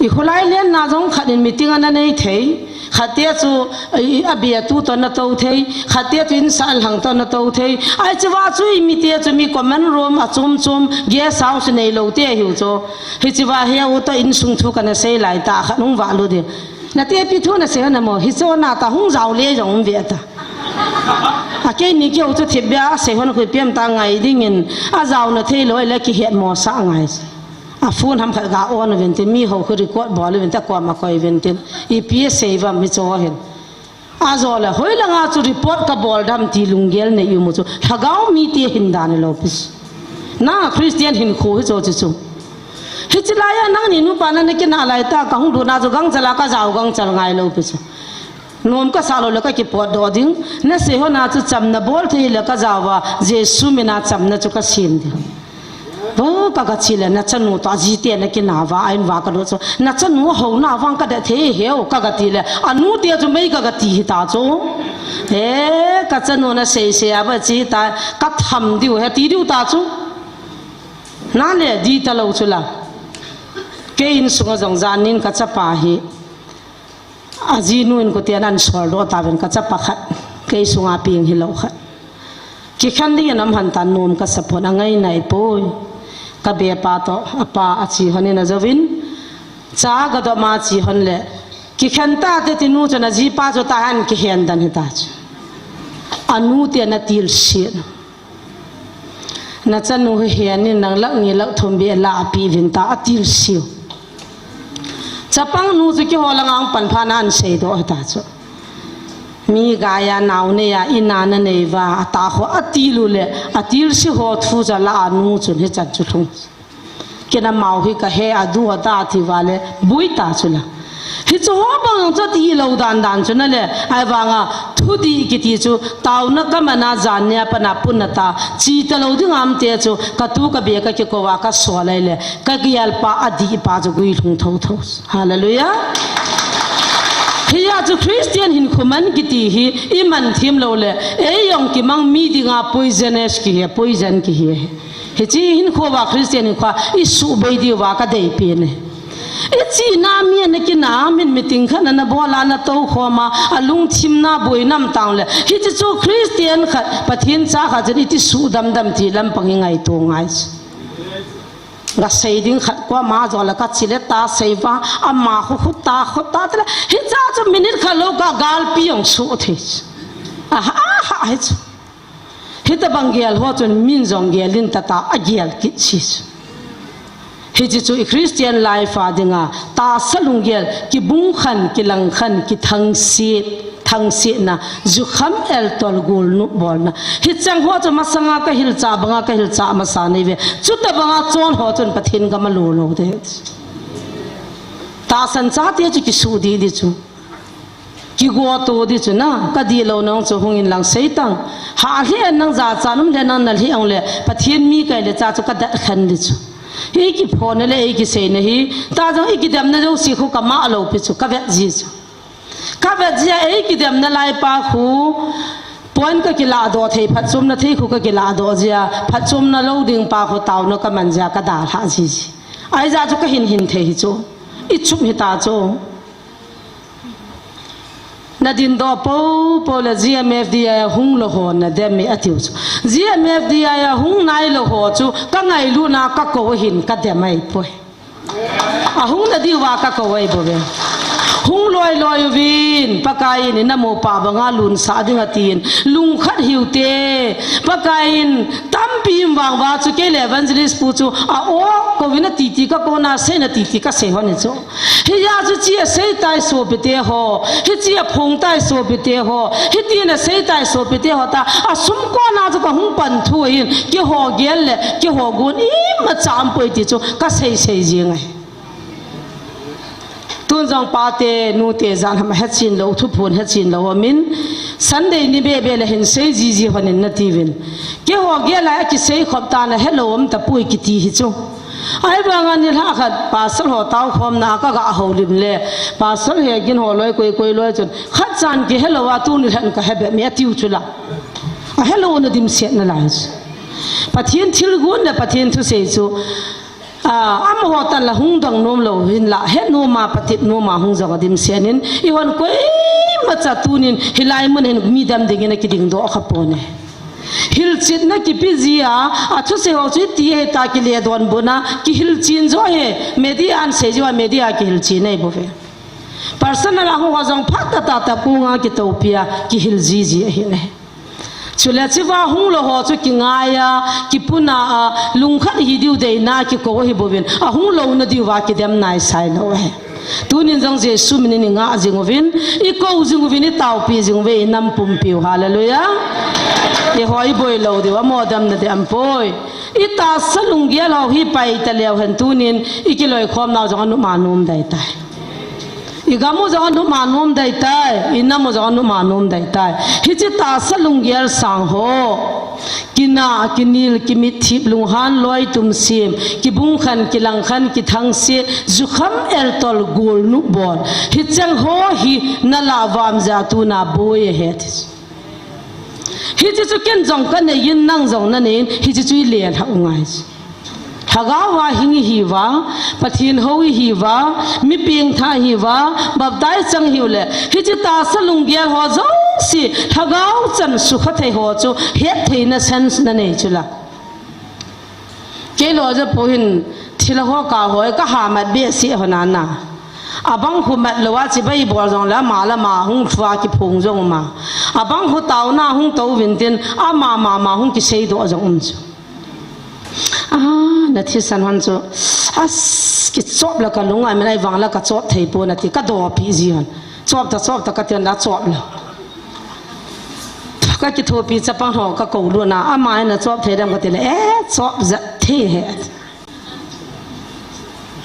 I kholai lenna jong khat in meeting ana nei thei. Khat te chu, i, a bia tu toh ana tou thei. Khat te chu insah lhang toh ana tou thei. Ahi chu va chu i mi te chu mi common room a chom chom guest house nei lou te hiu chu. Hiche va hi a u toh insung thu kana sei lai tah khat hung vah lou ding. Na tepi thu na sei hon a mo. Hiche na ta hung jao le jong um ve ta. A keini keu chu thipbeh a sei hon khu ipi ham ta ngai ding in a jaona thei lou le kihet mo sah ngai. A phone ham khat ga on uvin tin, mi ho khu record bol uvin tin, a kom a koi uvin tin, ipi asei uvam hiche ho hin. Ajo le, hoilang a chu report kabol dem ti lunggel nei u mo chu, lhagao mi te hin dan lou pi chu. Na Christian hinkho hiche chu chu. Hiche lai a nangni nupa na na kinah lai tah, kahung lut na chu gangchal a kajao gangchal ngai lou pi chu. Nom kasah lou le kakipotdoh ding. Na sei hon a chu chamna bol thei le kajao va, Jesu min a chamna chu kasem ding. Vo, kaga che le, na chanu toh aji te na kinah va, a in va kalut chu. Na chanu hou na vang kada thei heu, kaga ti le. Anu te chu mei kaga ti hita chu. E, ka chanu na sei sei a ba che ta, ka tham diu ahi ti diu ta chu. Na le dih talou chu la. Kei insung a jong jan nin kachapa hi. Ajinu in kote nan soldoh tauvin kachapa khat, kei sunga peng hilou khat. Kikhen ding in aum hon tan nom kasa pon, angai nai poi. Ka bepa toh, apa ache hon in ajouvin. Cha gadom a ache hon le. Kikhen ta te ti nu chun ajipa chu ta han kihen dan hita chu. Anu te na tilsit. Na chanu hi hen in nang lakh ni lakh thum beh la api uvin ta atilsiu. Chapang nu chu keiho langa hung pan phat na ahin seidoh hita chu. Mi gaiya nao neiya in a na nei uva ata ho atil u le atilsi ho thu chu ala anu chun hichan chu lhung. Kei na mau hi kahe adu ada ti uva le bui ta chu la. Hiche ho bang chu ti lou dan dan chu na le, ahivanga thudih kiti chu taona kaman a jan nia pat a pun a ta, che talou ding a um te chu, ka tu ka be ka kikou a ka sol lai le, ka gelpa adihpa chu guilhung thotho. Hallelujah. Hia chu Christian hinkho man kiti hi, i man them lou le, ei jong kimang mi dinga poisonous kihi, poison kihi. Hiche hinkho uva Christian hinkho a i suhbei diu va ka deipen e. I chihna mi ana kinah a min meeting khat ana bol a ana tou khom a, alungthim na boina um tang le. Hiche chu Christian khat, Pathen cha khat chun iti suhdam dam ti lampang i ngaito ngai chu. Ka sei ding khat koma jo le ka che le ta sei va, ama khu khu ta khu ta te le. Hicha chu minute khat lou ka galpi jong suh thei chu. Aha, aha, hi chu. Hitabang gel ho chun min jong gel in tata agel kit si. Hiche chu i Christian life a dinga tahsa lunggel, kibungkhan, kilangkhan, kithangset, thangsetna, jukham eltol gulnu bolna. Hicheng ho chu masanga ka hilchah banga ka hilchah masa nei ve. Chutabanga chon ho chun Pathen gam a lolou ding. Tahsan chate chu kisuh didi chu. Kigoto di chu na, ka dihlou nang chu hung in lang sei tang. Hah lheh nang jachat um lheh nang na lheh ong le, Pathen mi kahi le cha chu ka dat khen di chu. Ei kiphona le ei kiseina hi, ta jong i kidemna jouse khu ka mah lou pi chu, ka vet ji chu. Ka vet ji a ei kidemna lai pa khu, Point ka kilah doh thei, phatchomna thei khu ka kilah doh jia, phatchomna lou ding pa khu taona ka man jia ka dalha jiji. Aija chu ka hin hin thei hi chu. I chup hi ta chu. Na din doh po po le G M F D I a hung lou ho na dem e a tiu chu. G M F D I a hung nai lou ho chu ka ngailutna ka kou hin ka dem ai poi. A hung na diuva ka kou ai bou ve. Hung loi loi uvin, Pakai in i namu pa banga lunsah ding a tin, lungkhat hiu te. Pakai in tampi im vang va chu kei le evangelist pu chu a o, kou vin a titi ka kou na, sei na titi ka sei hon i chu. Hi ya chu chi a sei tai sopi te ho, hi chi a phong tai sopi te ho, hi ti na sei tai sopi te ho ta, a sum ko na chu ka hung pan thu hin, kei ho gel le, kei ho gun i ma cham poi ti chu ka sei sei jing ai. Tun jong pa te, nu te, jan ham a hechin lou, thuphon hechin lou, amin. Sunday ni be be le hin sei jiji hon in na ti vin. Kei ho gel a ki sei khop ta na helou um ta pui ki ti hi chu. Ai banga ni lha khat, pastor ho tau khom na ka ga houlim le. Pastor he gin ho loi koi koi loi chun. Khat chan ki helou a tu ni lhan ka he be mi a tiu chu la. A helou na dim set na lai chu. Pathian thil gun le Pathian thu sei chu. A, amaho tan la hung dong nom lou hin la, he nom a, patip nom a hung jong a dim sen in, i hon koima cha tunin, hilai mun hin mi dam dingin a kiding doh kha pon e. Hilchetna kipe jia, a thusei ho chu ti he ta kile don buna, kihilchen jo he, media an sei jo a, media kihilchen nei bo ve. Personal a hung ho jong phat ta ta ta kunga kitopia, kihil jiji ahi ne. Chule chiva hung lou ho chu kingai a, kipuna a, lungkhat hi diu deina kikou hi bouvin, a hung louna diuva kidem nai sai lou he. Tunin jong Jesu minin i ngah jing uvin, i kou jing uvin, i taopi jing uve, i nam pumpiu. Hallelujah. I hoi boi lou diu, amo damna di ampoi. I tahsa lunggel ho hi pai ta leu hen tunin, i kiloikhom nau jong anuma nom dai tai. I gam u jong anuma nom dai tai, i nam u jong anuma nom dai tai. Hiche tahsa lunggel sang ho. Kina, kinel, kimitthip, lunghan loi tumsim, kibungkhen, kilangkhen, kithangse, jukham eltol golnu bol. Hicheng ho hi na lah vam ja tuna boi ahi ti. Hiche chu ken jong ka nei in, nang jong na nei in, hiche chu i lelha u ngai. Lhagao a hing i hiuva, Pathen hou i hiuva, mi pengtha i hiuva, baptize chang i hiu le, hiche tahsa lunggel ho jouse, lhagao chan sukha thei ho chu, hettheina sense na nei chu la. Kei loi ja pu hin, thil ho ka hoi, ka ha mat behseh ho nana. Abang khu mat lou a chibai bol jong le, ama le ama hung thua kiphong jong ma. Abang khu taona hung tou vin tin, ama ma ma hung kisei doh jong um chu. Ah, na thisan hon chu. As, kichop la ka lunga, min ai vang la ka chop thei pon ati, ka dopi ji hon. Chop ta, chop ta ka ti hon la chop la. Ka kithopi chapang ho ka kou luna, ama in a chop thei dem ka ti le, eh, chop ja thei he.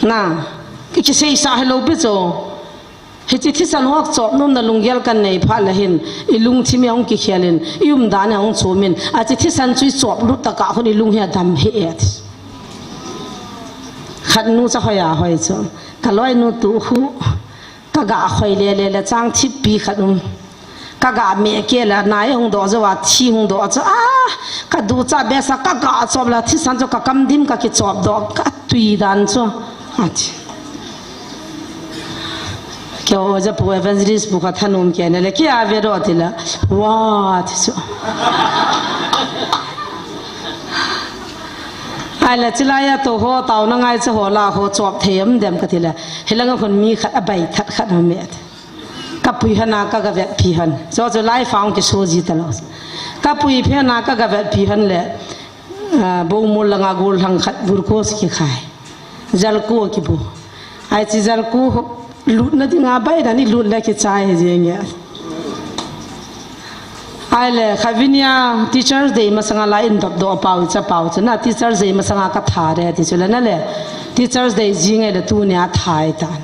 Na, ki, kisei sa helou pi chu. Hiche thisan ho chop nomna lunggel kan nei phat le hin, i lungthim i hung kikhel in, i umdan i hung chom in, ache thisan chu i chop lut ta ka hon i lung hi a dam he et. Khat nu cha hoi a hoi chu. Ka loinu tu khu. Ka ga khoi le le le chang thippi khat um. Ka ga me ke la nai hung doh jo a thi hung doh chu a, ka du cha be sa ka ga chop la thisan chu ka kam dim ka kichop doh ka tui dan chu. Ati. Kei o ja pu evangelist pu ka thanum ke ne le kei a ve ro ti la. Wa ti chu. Ai la chilai a to ho taona ngai cha ho la ho chop thei um dem ka ti la. Hilanga khun mi khat a bai that khat a me. Ka pui hana ka ga vet pi han. Chu chu lai fa hung kiso ji ta lou. Ka pui phe na ka ga vet pi han le. Ah, Bongmol langa golhang khat glucose kikhai. Jalku kibu. Ai chi jalku lutna dinga bai dan i lut le kichai jeng e. Ai le khavinia Teachers Day masanga la in dop do pau cha pau cha na Teachers Day masanga ka tha re ti chu le na le. Teachers Day jing e le tunia thai tan.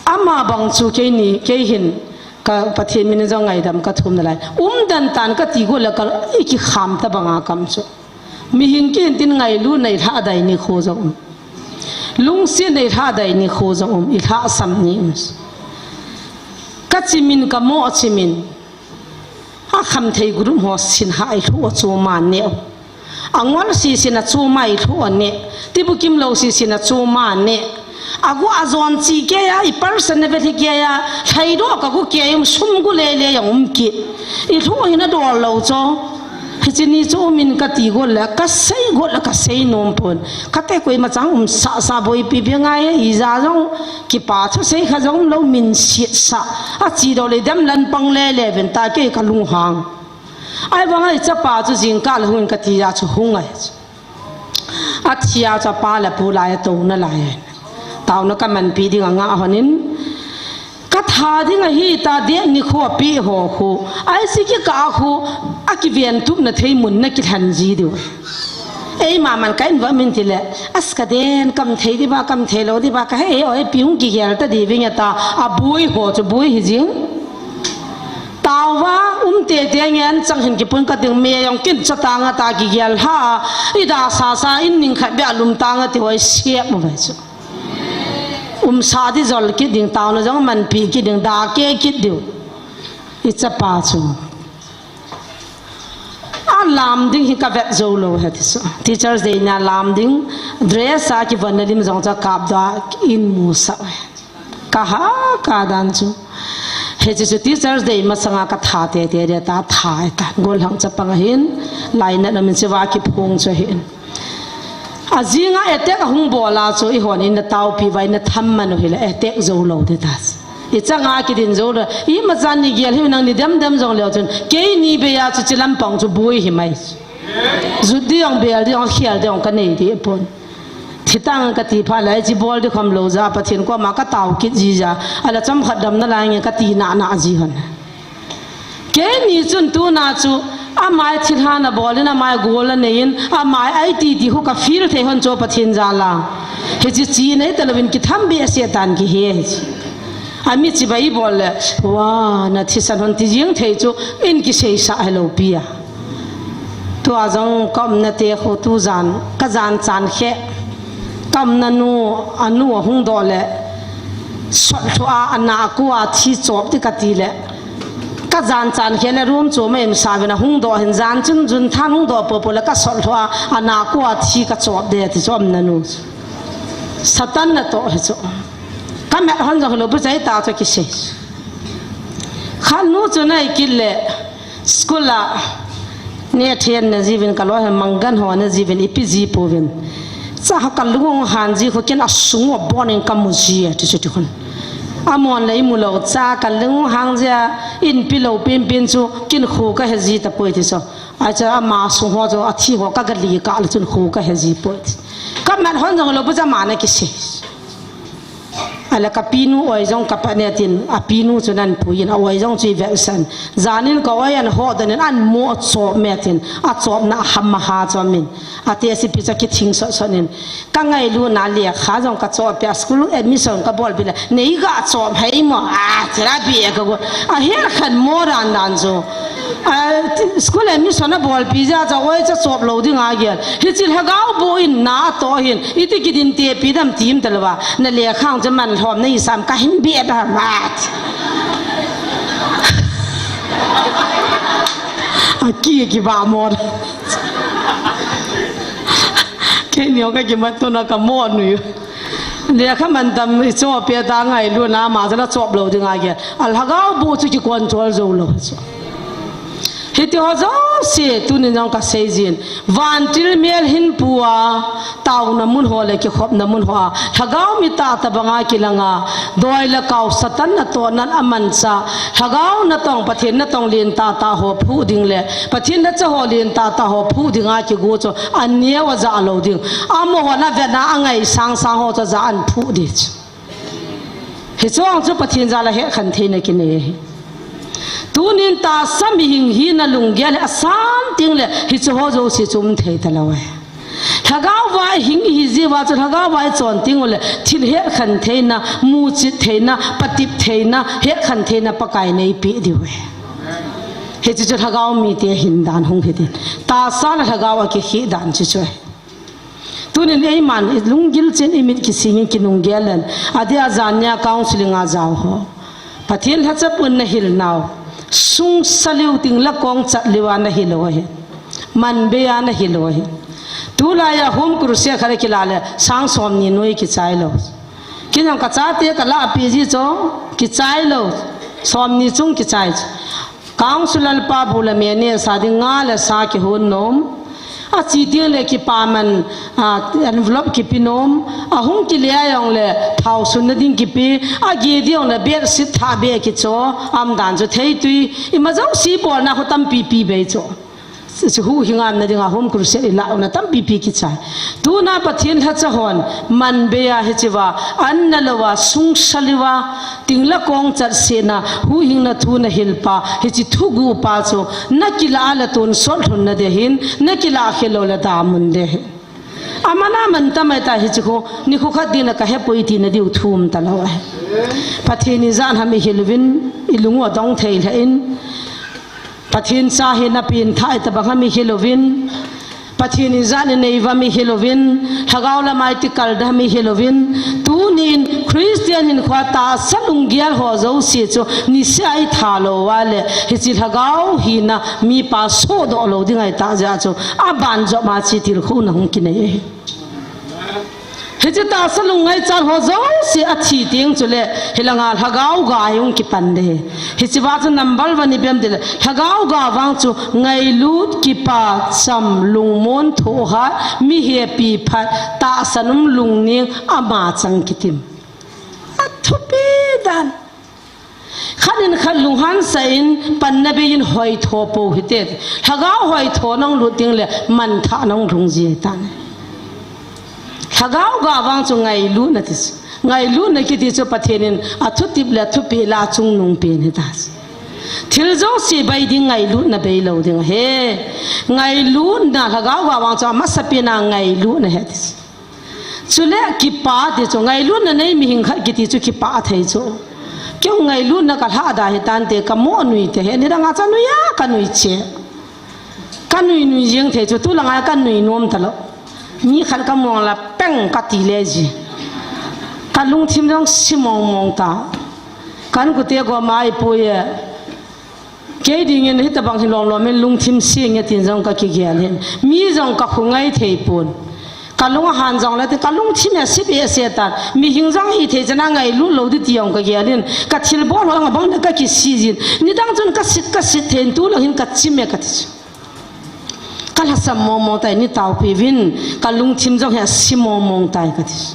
Ama bang chu keini, kei hin ka Pathen min jong ngaidam ka thum nalai. Umdan tan ka ti go le ka i kikham ta banga kam chu. Mihing kin tin ngailu nei lha dai ni kho jong um. Lungsi nei lha dai ni kho jong um. I lha sam ni um. Ka chimin ka mo chimin. Akhamthei group ho sin ha i lhu a chu ma ne. Angol si sin a chu ma i lhu a ne. Tibukim lo si sin a chu ma ne. Agu a zon chi ke ya, i person ne ve thi ke ya, thai do ka gu ke um sum gu le le yang um ki. I lhu hi na do lo cho. Hichi ni chu min ka ti got le, ka sei got le, ka sei nom pon. Ka te koi ma chang um sa sa boi pi bi ngai, i ja jong, ki pa chu sei kha jong lo min siet sa. A chi do le dem lan pang le le ven ta ke ka lung hang. Ai vang ai chapa chu jing ka la hung ka ti ya chu hung ai. A thia chapa la pu lai to na lai. Tau na ka man pi ding a nga honin. Ka tha ding a hi ta de ni kho pi ho kho. Ai si ki ka kho a ki ven tup na thei mun na ki than ji diu. Ei ma man ka in va min ti le. As ka den kam thei di ba kam thei lo di ba ka he oi pi hung ki gel ta di ving ya ta. A bui ho chu bui hi jing. Tau va um te te ngen chang hin ki pun ka ding me yong kin cha ta nga ta ki gel ha. I da sa sa in ning khat bia lum ta nga ti hoi siap mo vai chu. Um sa di zol kit ding tau na jong man pi kit ding da ke kit diu. I chapa chu. A lam ding hi ka vet zo lo he ti so. Teachers Day na lam ding dress a ki von na lim jong cha kap da in mu sa. Ka ha ka dan chu. He chu chu Teachers Day ma sanga ka tha te te de ta tha e ta. Gol hang cha pang hin lai na na min se va ki phung chu hin. A zinga attack a hung bol a chu i hon in na tau pi vai na tham man u hi la attack zo lo de ta. I changa ki din zo lo. I ma chan ni gel hi nang ni dem dem jong leo chun. Kei ni be ya chu chi lam pang chu bui hi mai. Zut di ong bel di ong khial di ong ka nei di pon. Thi tang ka ti pha lai chi bol di kham lo ja Pathen ko ma ka tau kit ji ja. Ala cham khat dam na lai nge ka ti na na ji hon. Kei ni chun tu na chu, amai thilha na bol in, amai gol a nei in, amai ai ti ti hu ka feel thei hon cho Pathen ja la. He chi chi nei ta lovin ki tham be a se tan ki he he chi. A mi chi bai bol le, wa, na thi san hon ti jing thei chu, in ki sei sa he lo pi a. Tu a jong ka um na te khu tu jan, ka jan chan khe. Ka um na nu, a nu a hung do le. Sot lhu a, a na ku a thi chop ti ka ti le. Ka jan chan khe le room chu ma em sa ve na hung do hin jan chun jun than hung do po po le ka sot lhu a, a na ku a thi ka chop de ti chom na nu. Satan na to he chu. Ka met hon jong lo bu jai ta chu ki se. Khan nu chu nai kit le. School a, ne thian na jivin ka lo he mangan ho na jivin ipi ji povin. Cha ha ka lung han ji kho kin a sung o bon in ka mu ji a ti chu ti khun. A mon le i mu lo cha ka lung hang ji a in pi lo pin pin chu kin khu ka he ji ta poi ti so. A cha ama sung ho jo a thi ho ka ga li ka le chun khu ka he ji poi ti. Ka man hon jong lo bu cha ma na ki se. Ala ka pinu oi jong ka pa ne tin, a pinu chu nan puin, a oi jong chu i vel san. Janin ka oi an ho danin an mo a chop me tin, a chop na ham ma ha chom min. A te si pi cha ki thing so so nin. Ka ngai lu na le kha jong ka chop pe school admission ka bol pi la. Nei ga chop hei mo, a tira bi ka go. A her khan mo ran dan jo. A, ti-, school admission a bol pi ja cha oi cha chop lo ding a gel. Hi chi lhagao bu in na to hin. Iti ki din te pi dam tim ta lo ba. Na le khang cha man lhom na i sam ka hin bi da mat. A ki ki ba mo. Ke ni ka ki mat to na ka mo nu. Le kha man dam i cho pe ta ngai lu na ma cha la chop lo ding a gel. A lhagao bu chu ki control zo lo. Hiti ho jouse tunin jong ka sei jin. Vantil mel hin pu a, tauna mun ho le kikhopna mun ho a. Lhagao mi tah tah banga kilanga, doi le kau Satan natohnan amancha. Lhagao natong, Pathen natong lentah tah ho phuh ding le, Pathen nacha ho lentah tah ho phuh dinga kigo chu, aneo aja lou ding. Amaho navetna angai sangsang ho chu aja an phuh ding chu. Hiche jong chu Pathen jal a hetkhen theina kinei ahi. Tunin tahsa mihing hina lunggel hi asan teng le hiche ho jouse chu um thei talou ahi. Lhagao vai hing ihi jeh uva chu lhagao vai chon teng ule thil hetkhen theina, muchit theina, patep theina, hetkhen theina Pakai in eipeh diu ahi. Hiche chu lhagao mite hin dan hung hi din. Tahsa le lhagao a kikheh dan chu chu ahi. Tunin eiman, ilunggil chen imit kising in kinunggel in. Adeh a jan nia counseling a jao ho. Pathen lhacha pun nahil nau. Sung saliu ting la kong chat liu a na hilou ahi. Man bei a na hilou ahi. Tulai a home crusade khat a kila le sang som ni noi kichai lou. Kinong ka chate ka la pi ji cho kichai lou. Som ni chung kichai. Council pa bu le me ne sa ding nga le sa kihon nom. A chi tiang le kipa man, a, envelope kipi nom, a hung kile a jong le thao sun na ding kipi, a ge ding jong le bedsheet tha be kicho, am dan chu thei tui, ima jong si bol na khu tampi pi bei cho. Si hu hi ngam na ding a home crusade i la na tampi pi kichai. Tuna Pathen lhacha hon, man bei a hi chiva, an na lo a, sung saliu a, Ting la kong chat sena, huhhingna thu na hilpa, hichi thugupa chu, na kila a la tonsot lhunna ding ahin, na kila khelou la damun ding ahi. Aman aman tamai ta hichi khu, nikho khat ding na ka hepoi tina diu thum talou ahi. Pathen ijat ham i hil uvin, i lung u adong thei lheh in, Pathen cha hi na pengthah i tabang ham i hil uvin, Pathen ijat i nei uvam i hil uvin, lhagao lam a i tikal dam i hil uvin, tunin Christian hinkhoa tahsa lunggel ho jouse chu niseh a i tha lou a le, hichi lhagao hina mipa sodoh lou ding ahi tah jeh a chu, aban jop ma chi tilkhou na hung kinei ahi. Hichi tahsa lungngaichat ho jouse a thi teng chule, hilanga lhagao ga hi hung kipan ding ahi. Hichi va chu number one i bem ding le, lhagao ga vang chu ngailut, kipa, cham, lungmon, thohhat, mi hepi phat, tahsan um, lungning, ama chang kitim. A thupi dan. Khat in khat lunghan sah in, panna bei in hoitho pou hite. Lhagao hoitho nong lut ding le, manthah nong lhung ji ahi tan. Lhagao ga vang chu ngailutna ti chu. Ngailutna kiti chu Pathen in a thutep le a thupeh la a chungnung pen ahi ta chu. Thil jouse bei ding ngailutna bei lou ding ahi. Ngailutna lhagao ga vang chu a masapen a ngailutna ahi ti chu. Chule kipa ti chu, ngailutna nei mihing khat kiti chu kipa thei chu. Keu ngailutna ka lhah da hi tante, ka mo nui te he, nidang a cha nui a ka nui che. Ka nui nui jeng thei chu, tu langa ka nui nom talou. Mi khat ka mong la peng ka ti le ji. Ka lungthim jong si mong mong ta. Kan kute go mai pu ye. Kei dingin hitabang hi lom lom in lungthim sing e tin jong ka kigel hin. Mi jong ka khu ngai thei pon. Ka lung ahan jong le ti ka lungthim a sip e se tan. Mihing jong i thei chana ngailut lou di ti jong ka gel in. Ka thilbol ho jong abang le ka kisi jin. Nidang chun ka sit, ka sit thei in tu lang hin ka chim e ka ti chu. Ka lhasam mong mong tai ni tao pi vin. Ka lungthim jong hi a si mong mong tai ka ti chu.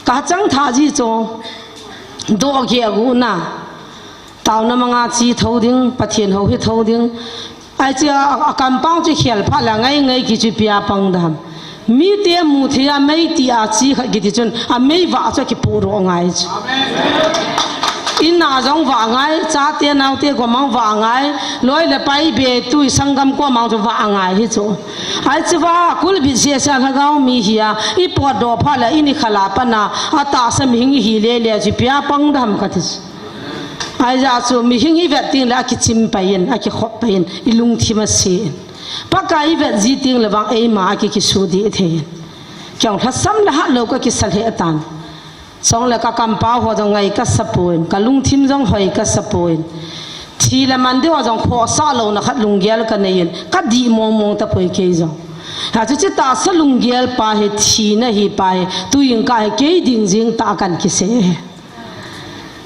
Ka chang tha ji chu. Doh ge a gu na. Taona manga chi tho ding, Pathen ho hi tho ding. Ai chi a, a kampang chu khel pha la ngai ngai ki chu pia pang dam. Mi te mu thei a mei ti a chi khat kiti chun a mei va chu ki pu ro ngai chu. In a jong va ngai, cha te nau te ko mang va ngai, loi le pai be tu i sangam ko mang chu va ngai hi chu. Ai chi va kul bi sia sa lhagao mi hi a, i pot do pha la i ni khala pa na, a ta sa mi hing hi le le chi pia pang dam ka ti chu. Aija chu mihing i vet ting le a kichim pai in, a kikhop pai in, i lungthim a si in. Pakai i vet ji ting le vang eima a ki kisu di thei in. Kiang lhasam le hat lou ka kisa lheh tan. Chong le ka kampau ho jong ngai ka sa pon, ka lungthim jong hoi ka sa pon. Thi le man di ho jong khosa louna khat lunggel ka nei in, ka di mong mong ta poi kei jong. Ha chu chi tahsa lunggel pa hi thina hi pa hi, tu in ka hi kei ding jing ta kan kise.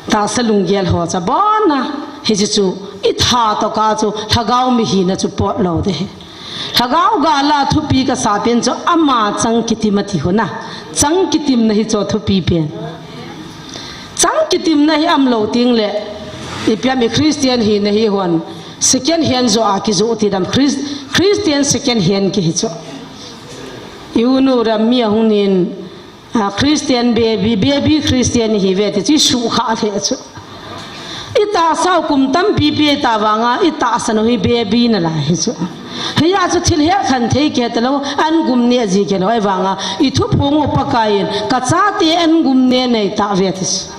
Tahsa lunggel ho cha bon a, hichi chu, i tha to ka chu, lhagao mi hina chu pot lou de. Lhagao ga la thupi ka sa pen chu, ama chang kitim a ti ho na. Chang kitim na hi chu thupi pen. Chang kitim na hi am lou ting le, i piam i Christian hina hi hon, second hand jo a ki jo ti dam, Chris-, Christian second hand ki hi chu. I u nu ram mi a hung nin, A, Christian baby, baby Christian hi ve ti chu i su kha le chu. I tahsa u kum tampi pi ta vanga, i tahsa nu hi baby na lai hi chu. Hi a chu thil he khan thei ke ta lou, an gum ne ji ke lou, ai vanga, i thuphong u Pakai in, ka chate an gum ne nei ta ve ti chu.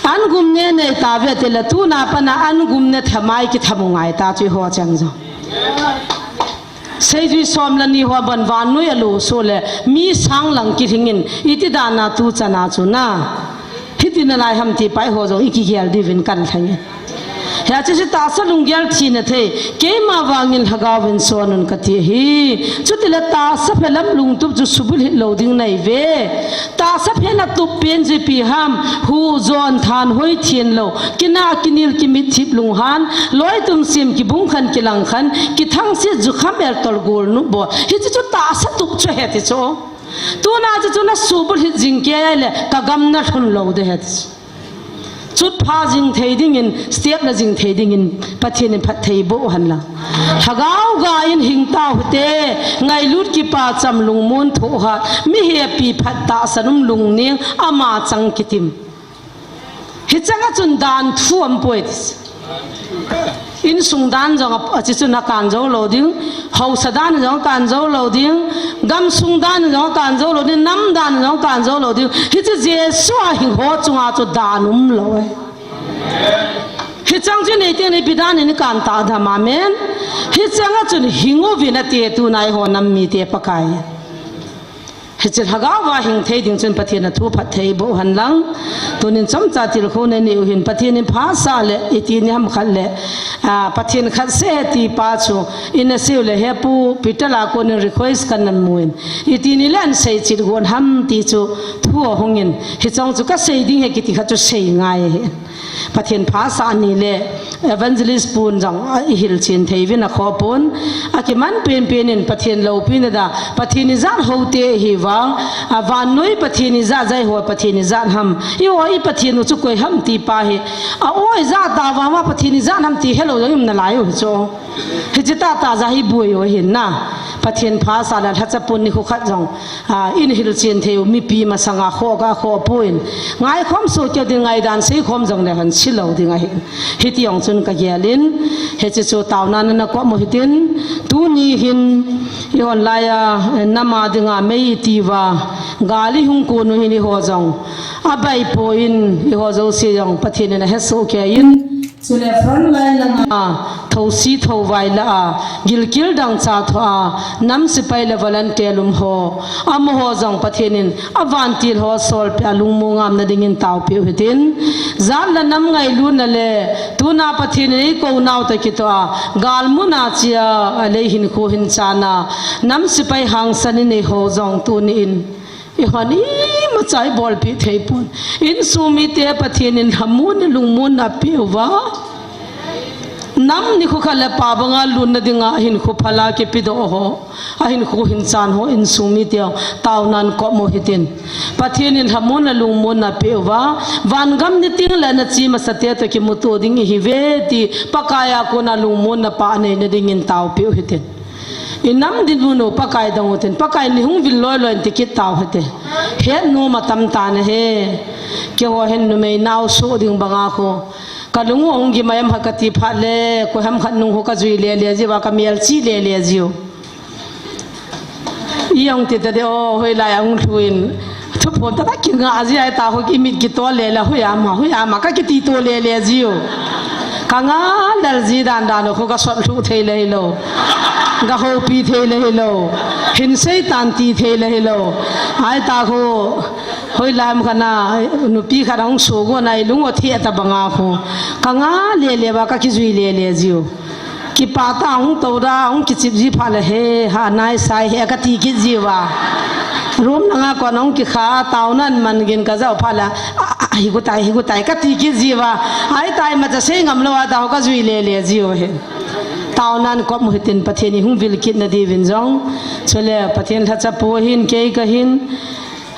An gum ne nei ta ve ti le, tuna pana an gum ne thamai ki thamu ngai ta chu i ho chang jo. Seijui som le ni ho ban vannoi a lo so le, mi sang lang kilhing in, iti dan a tu chan a chu na. Hiti na lai ham ti pai ho jong i kigel diuvin kan lhang in. Hiche chu tahsa lunggel thina thei, keima vangin Lhagao vin sonun kati ahi. Chutile tahsa phe lam lungtup chu subulhit lou ding naive. Tahsa phe na tup pen chu ipi ham, huhjon thanhoi thenlou, kinah kinel kimitthip lunghan, loitum sim kibung khan kilang khan, kithangsit jukham el tol golnop bol. Hiche chu tahsa tup chu ahi ti chu. Tuna chu chu na subulhit jing kei le, kagam na lhun lou ding ahi ti chu. Chutpha jing thei dingin, step na jing thei dingin, Pathen in phatthei boh hen lang. Lhagao ga in hing tau hite, ngailut kipah cham lungmon thohhat, mi hepi phat tahsan um lungneng, ama chang kitim. Hicheng a chun dan thu aumpoi. Insung dan jong a, achi chun akan jou lou ding, haosa dan jong akan jou lou ding, gamsung dan jong akan jou lou ding, nam dan jong akan jou lou ding. Hiche Jesu a hing ho chunga chu dan umlou e. Hicheng chun eiti ni pi dan in kan ta dam, amen. Hicheng a chun hing uvin ati e, tuna eiho nam mite Pakai. Hiche Lhagao va hing thei ding chun Pathen a thu phatthei boh hen lang. Tunin chomcha tilkhouna nei u hin Pathen in phasah le, iti ni ham khat le, a, Pathen khat seh ti pa chu, ina seiu le he pu, Peter a konin request kana mun. Iti ni le ana sei chit gon ham ti chu thu ahung in. Hicheng chu kasei ding ahi kiti khat chu sei ngai ahi. Pathen phasah ni le evangelist pun jong a i hilchen thei uvin akhoh pon, akiman penpen in Pathen loupina da, Pathen ijat houte ihi vang, a vannoi Pathen ijat jat ho Pathen ijat ham, eiho i Pathen u chu koi ham ti pa hi, a o ijat tah vang ma Pathen ijat ham ti helou jong um nalai u hi chu. Hiche tah tah jat hi boi u ahin na. Pathen phasah le lhacha pun nikho khat jong, a, in hilchen thei u mipi masanga khoh ga khoh pon. Ngaikhom soh keu ding, ngaidan seikhom jong le hon silou ding ahi. Hiti jong chun kagel in, hiche chu taona na na kop mo hitin, tuni hin, eihon laiya, eh, nam a dinga mei iti uva, gal ihung kon u hin eiho jong, abai poi in, eiho jouse jong, Pathen in ahe soh kei in, Chule frontline langa, thousi thouvai lah a, gilkel dangchah thoh a, nam sepai le volunteer um ho, amaho jong Pathen in avantil ho solpeh a lungmong ngamna dingin taopeh u hitin. Jat le nam ngailutna le, tuna Pathen in eikou nau toh kitoh a, galmun a chia, alei hinkho hinchan a, nam sepai hangsan in eiho jong tuni in. Eihon imacha ibolpeh thei pon. Insung mite Pathen in lhamonna lungmonna apeh uva. Nam nikho khat le pha banga lutna dinga hinkho phala kipedoh ho. Ahinkho hinchan ho insung mite taonan kop mo hitin. Pathen in lhamonna lungmonna apeh uva. Vangam nitin le nache masate toh kimuto ding ihiuve ti Pakai a kona lungmonna pha aneina dingin taopeh u hitin. Inam dinmun u Pakai dong utin, Pakai in eihung vil loi loi in tikit tau hite. Hetnom atam tan ahi. Keiho hin numei nao soh ding banga khu. Kalung u ahung gim a em ha kati phat le, koiham khat nung khu kajui lele jiuva, kamelchih lele jiu. Ijong ti tadem, o, hoilai ahung lhun. Thuphon tah tah kinga ji ahi ta khu, imit kitol lele, hoiya ma, hoiya ma, kakiti to lele jiu. Kanga lel ji dan dan khu kasot lhu thei le hilou. Kahoupi thei le hilou. Hinsei tan ti thei le hilou. Ahi ta khu, hoilam khat na, nupi khat ahung soh gon a ilung u athi ta banga khu. Kanga lele uva kakijui lele jiu. Kipah tah a hung tou da, hung kichep ji phat le he, ha nai sai he kati kit jiuva. Room langa kon hung kikha, taonan man gin kajah phat le, a, a, a, hikou tai, hikou tai, kati kit jiuva. Ahi tai macha sei ngam lou a, tao kajui lele jiu hi. Taonan kop mo hitin Pathen in eihung vil kitna diuvin jong. Chule Pathen lhacha pu hin, kei kahin.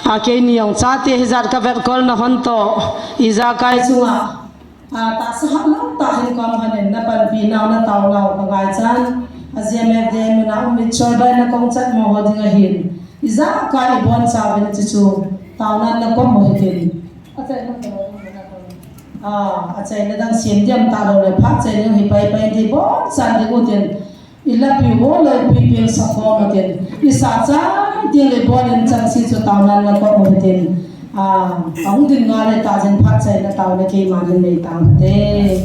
A keini jong chate hijat kavetkolna hon toh. Ijakai chunga. A, tahsa hatlou tah hin kom hanin, napanpi nau, nataonau kangaichan. A G M F D muna um mitchoi bai na kong chat mo ho ding ahin. Ijakai ibonchauvin chuchu. Taonan nakop mo hitin. A, achaina dang sem diam talou le, phat chai ding hi pai pai ding bonchan ding utin. Ilapi u loi pi pil sa khom utin. Isa chan tin le bol in chan si chu taonan nakop mo hitin. A, ahung ding nga le ta jin phat chaina taona keiman hin nei tang te.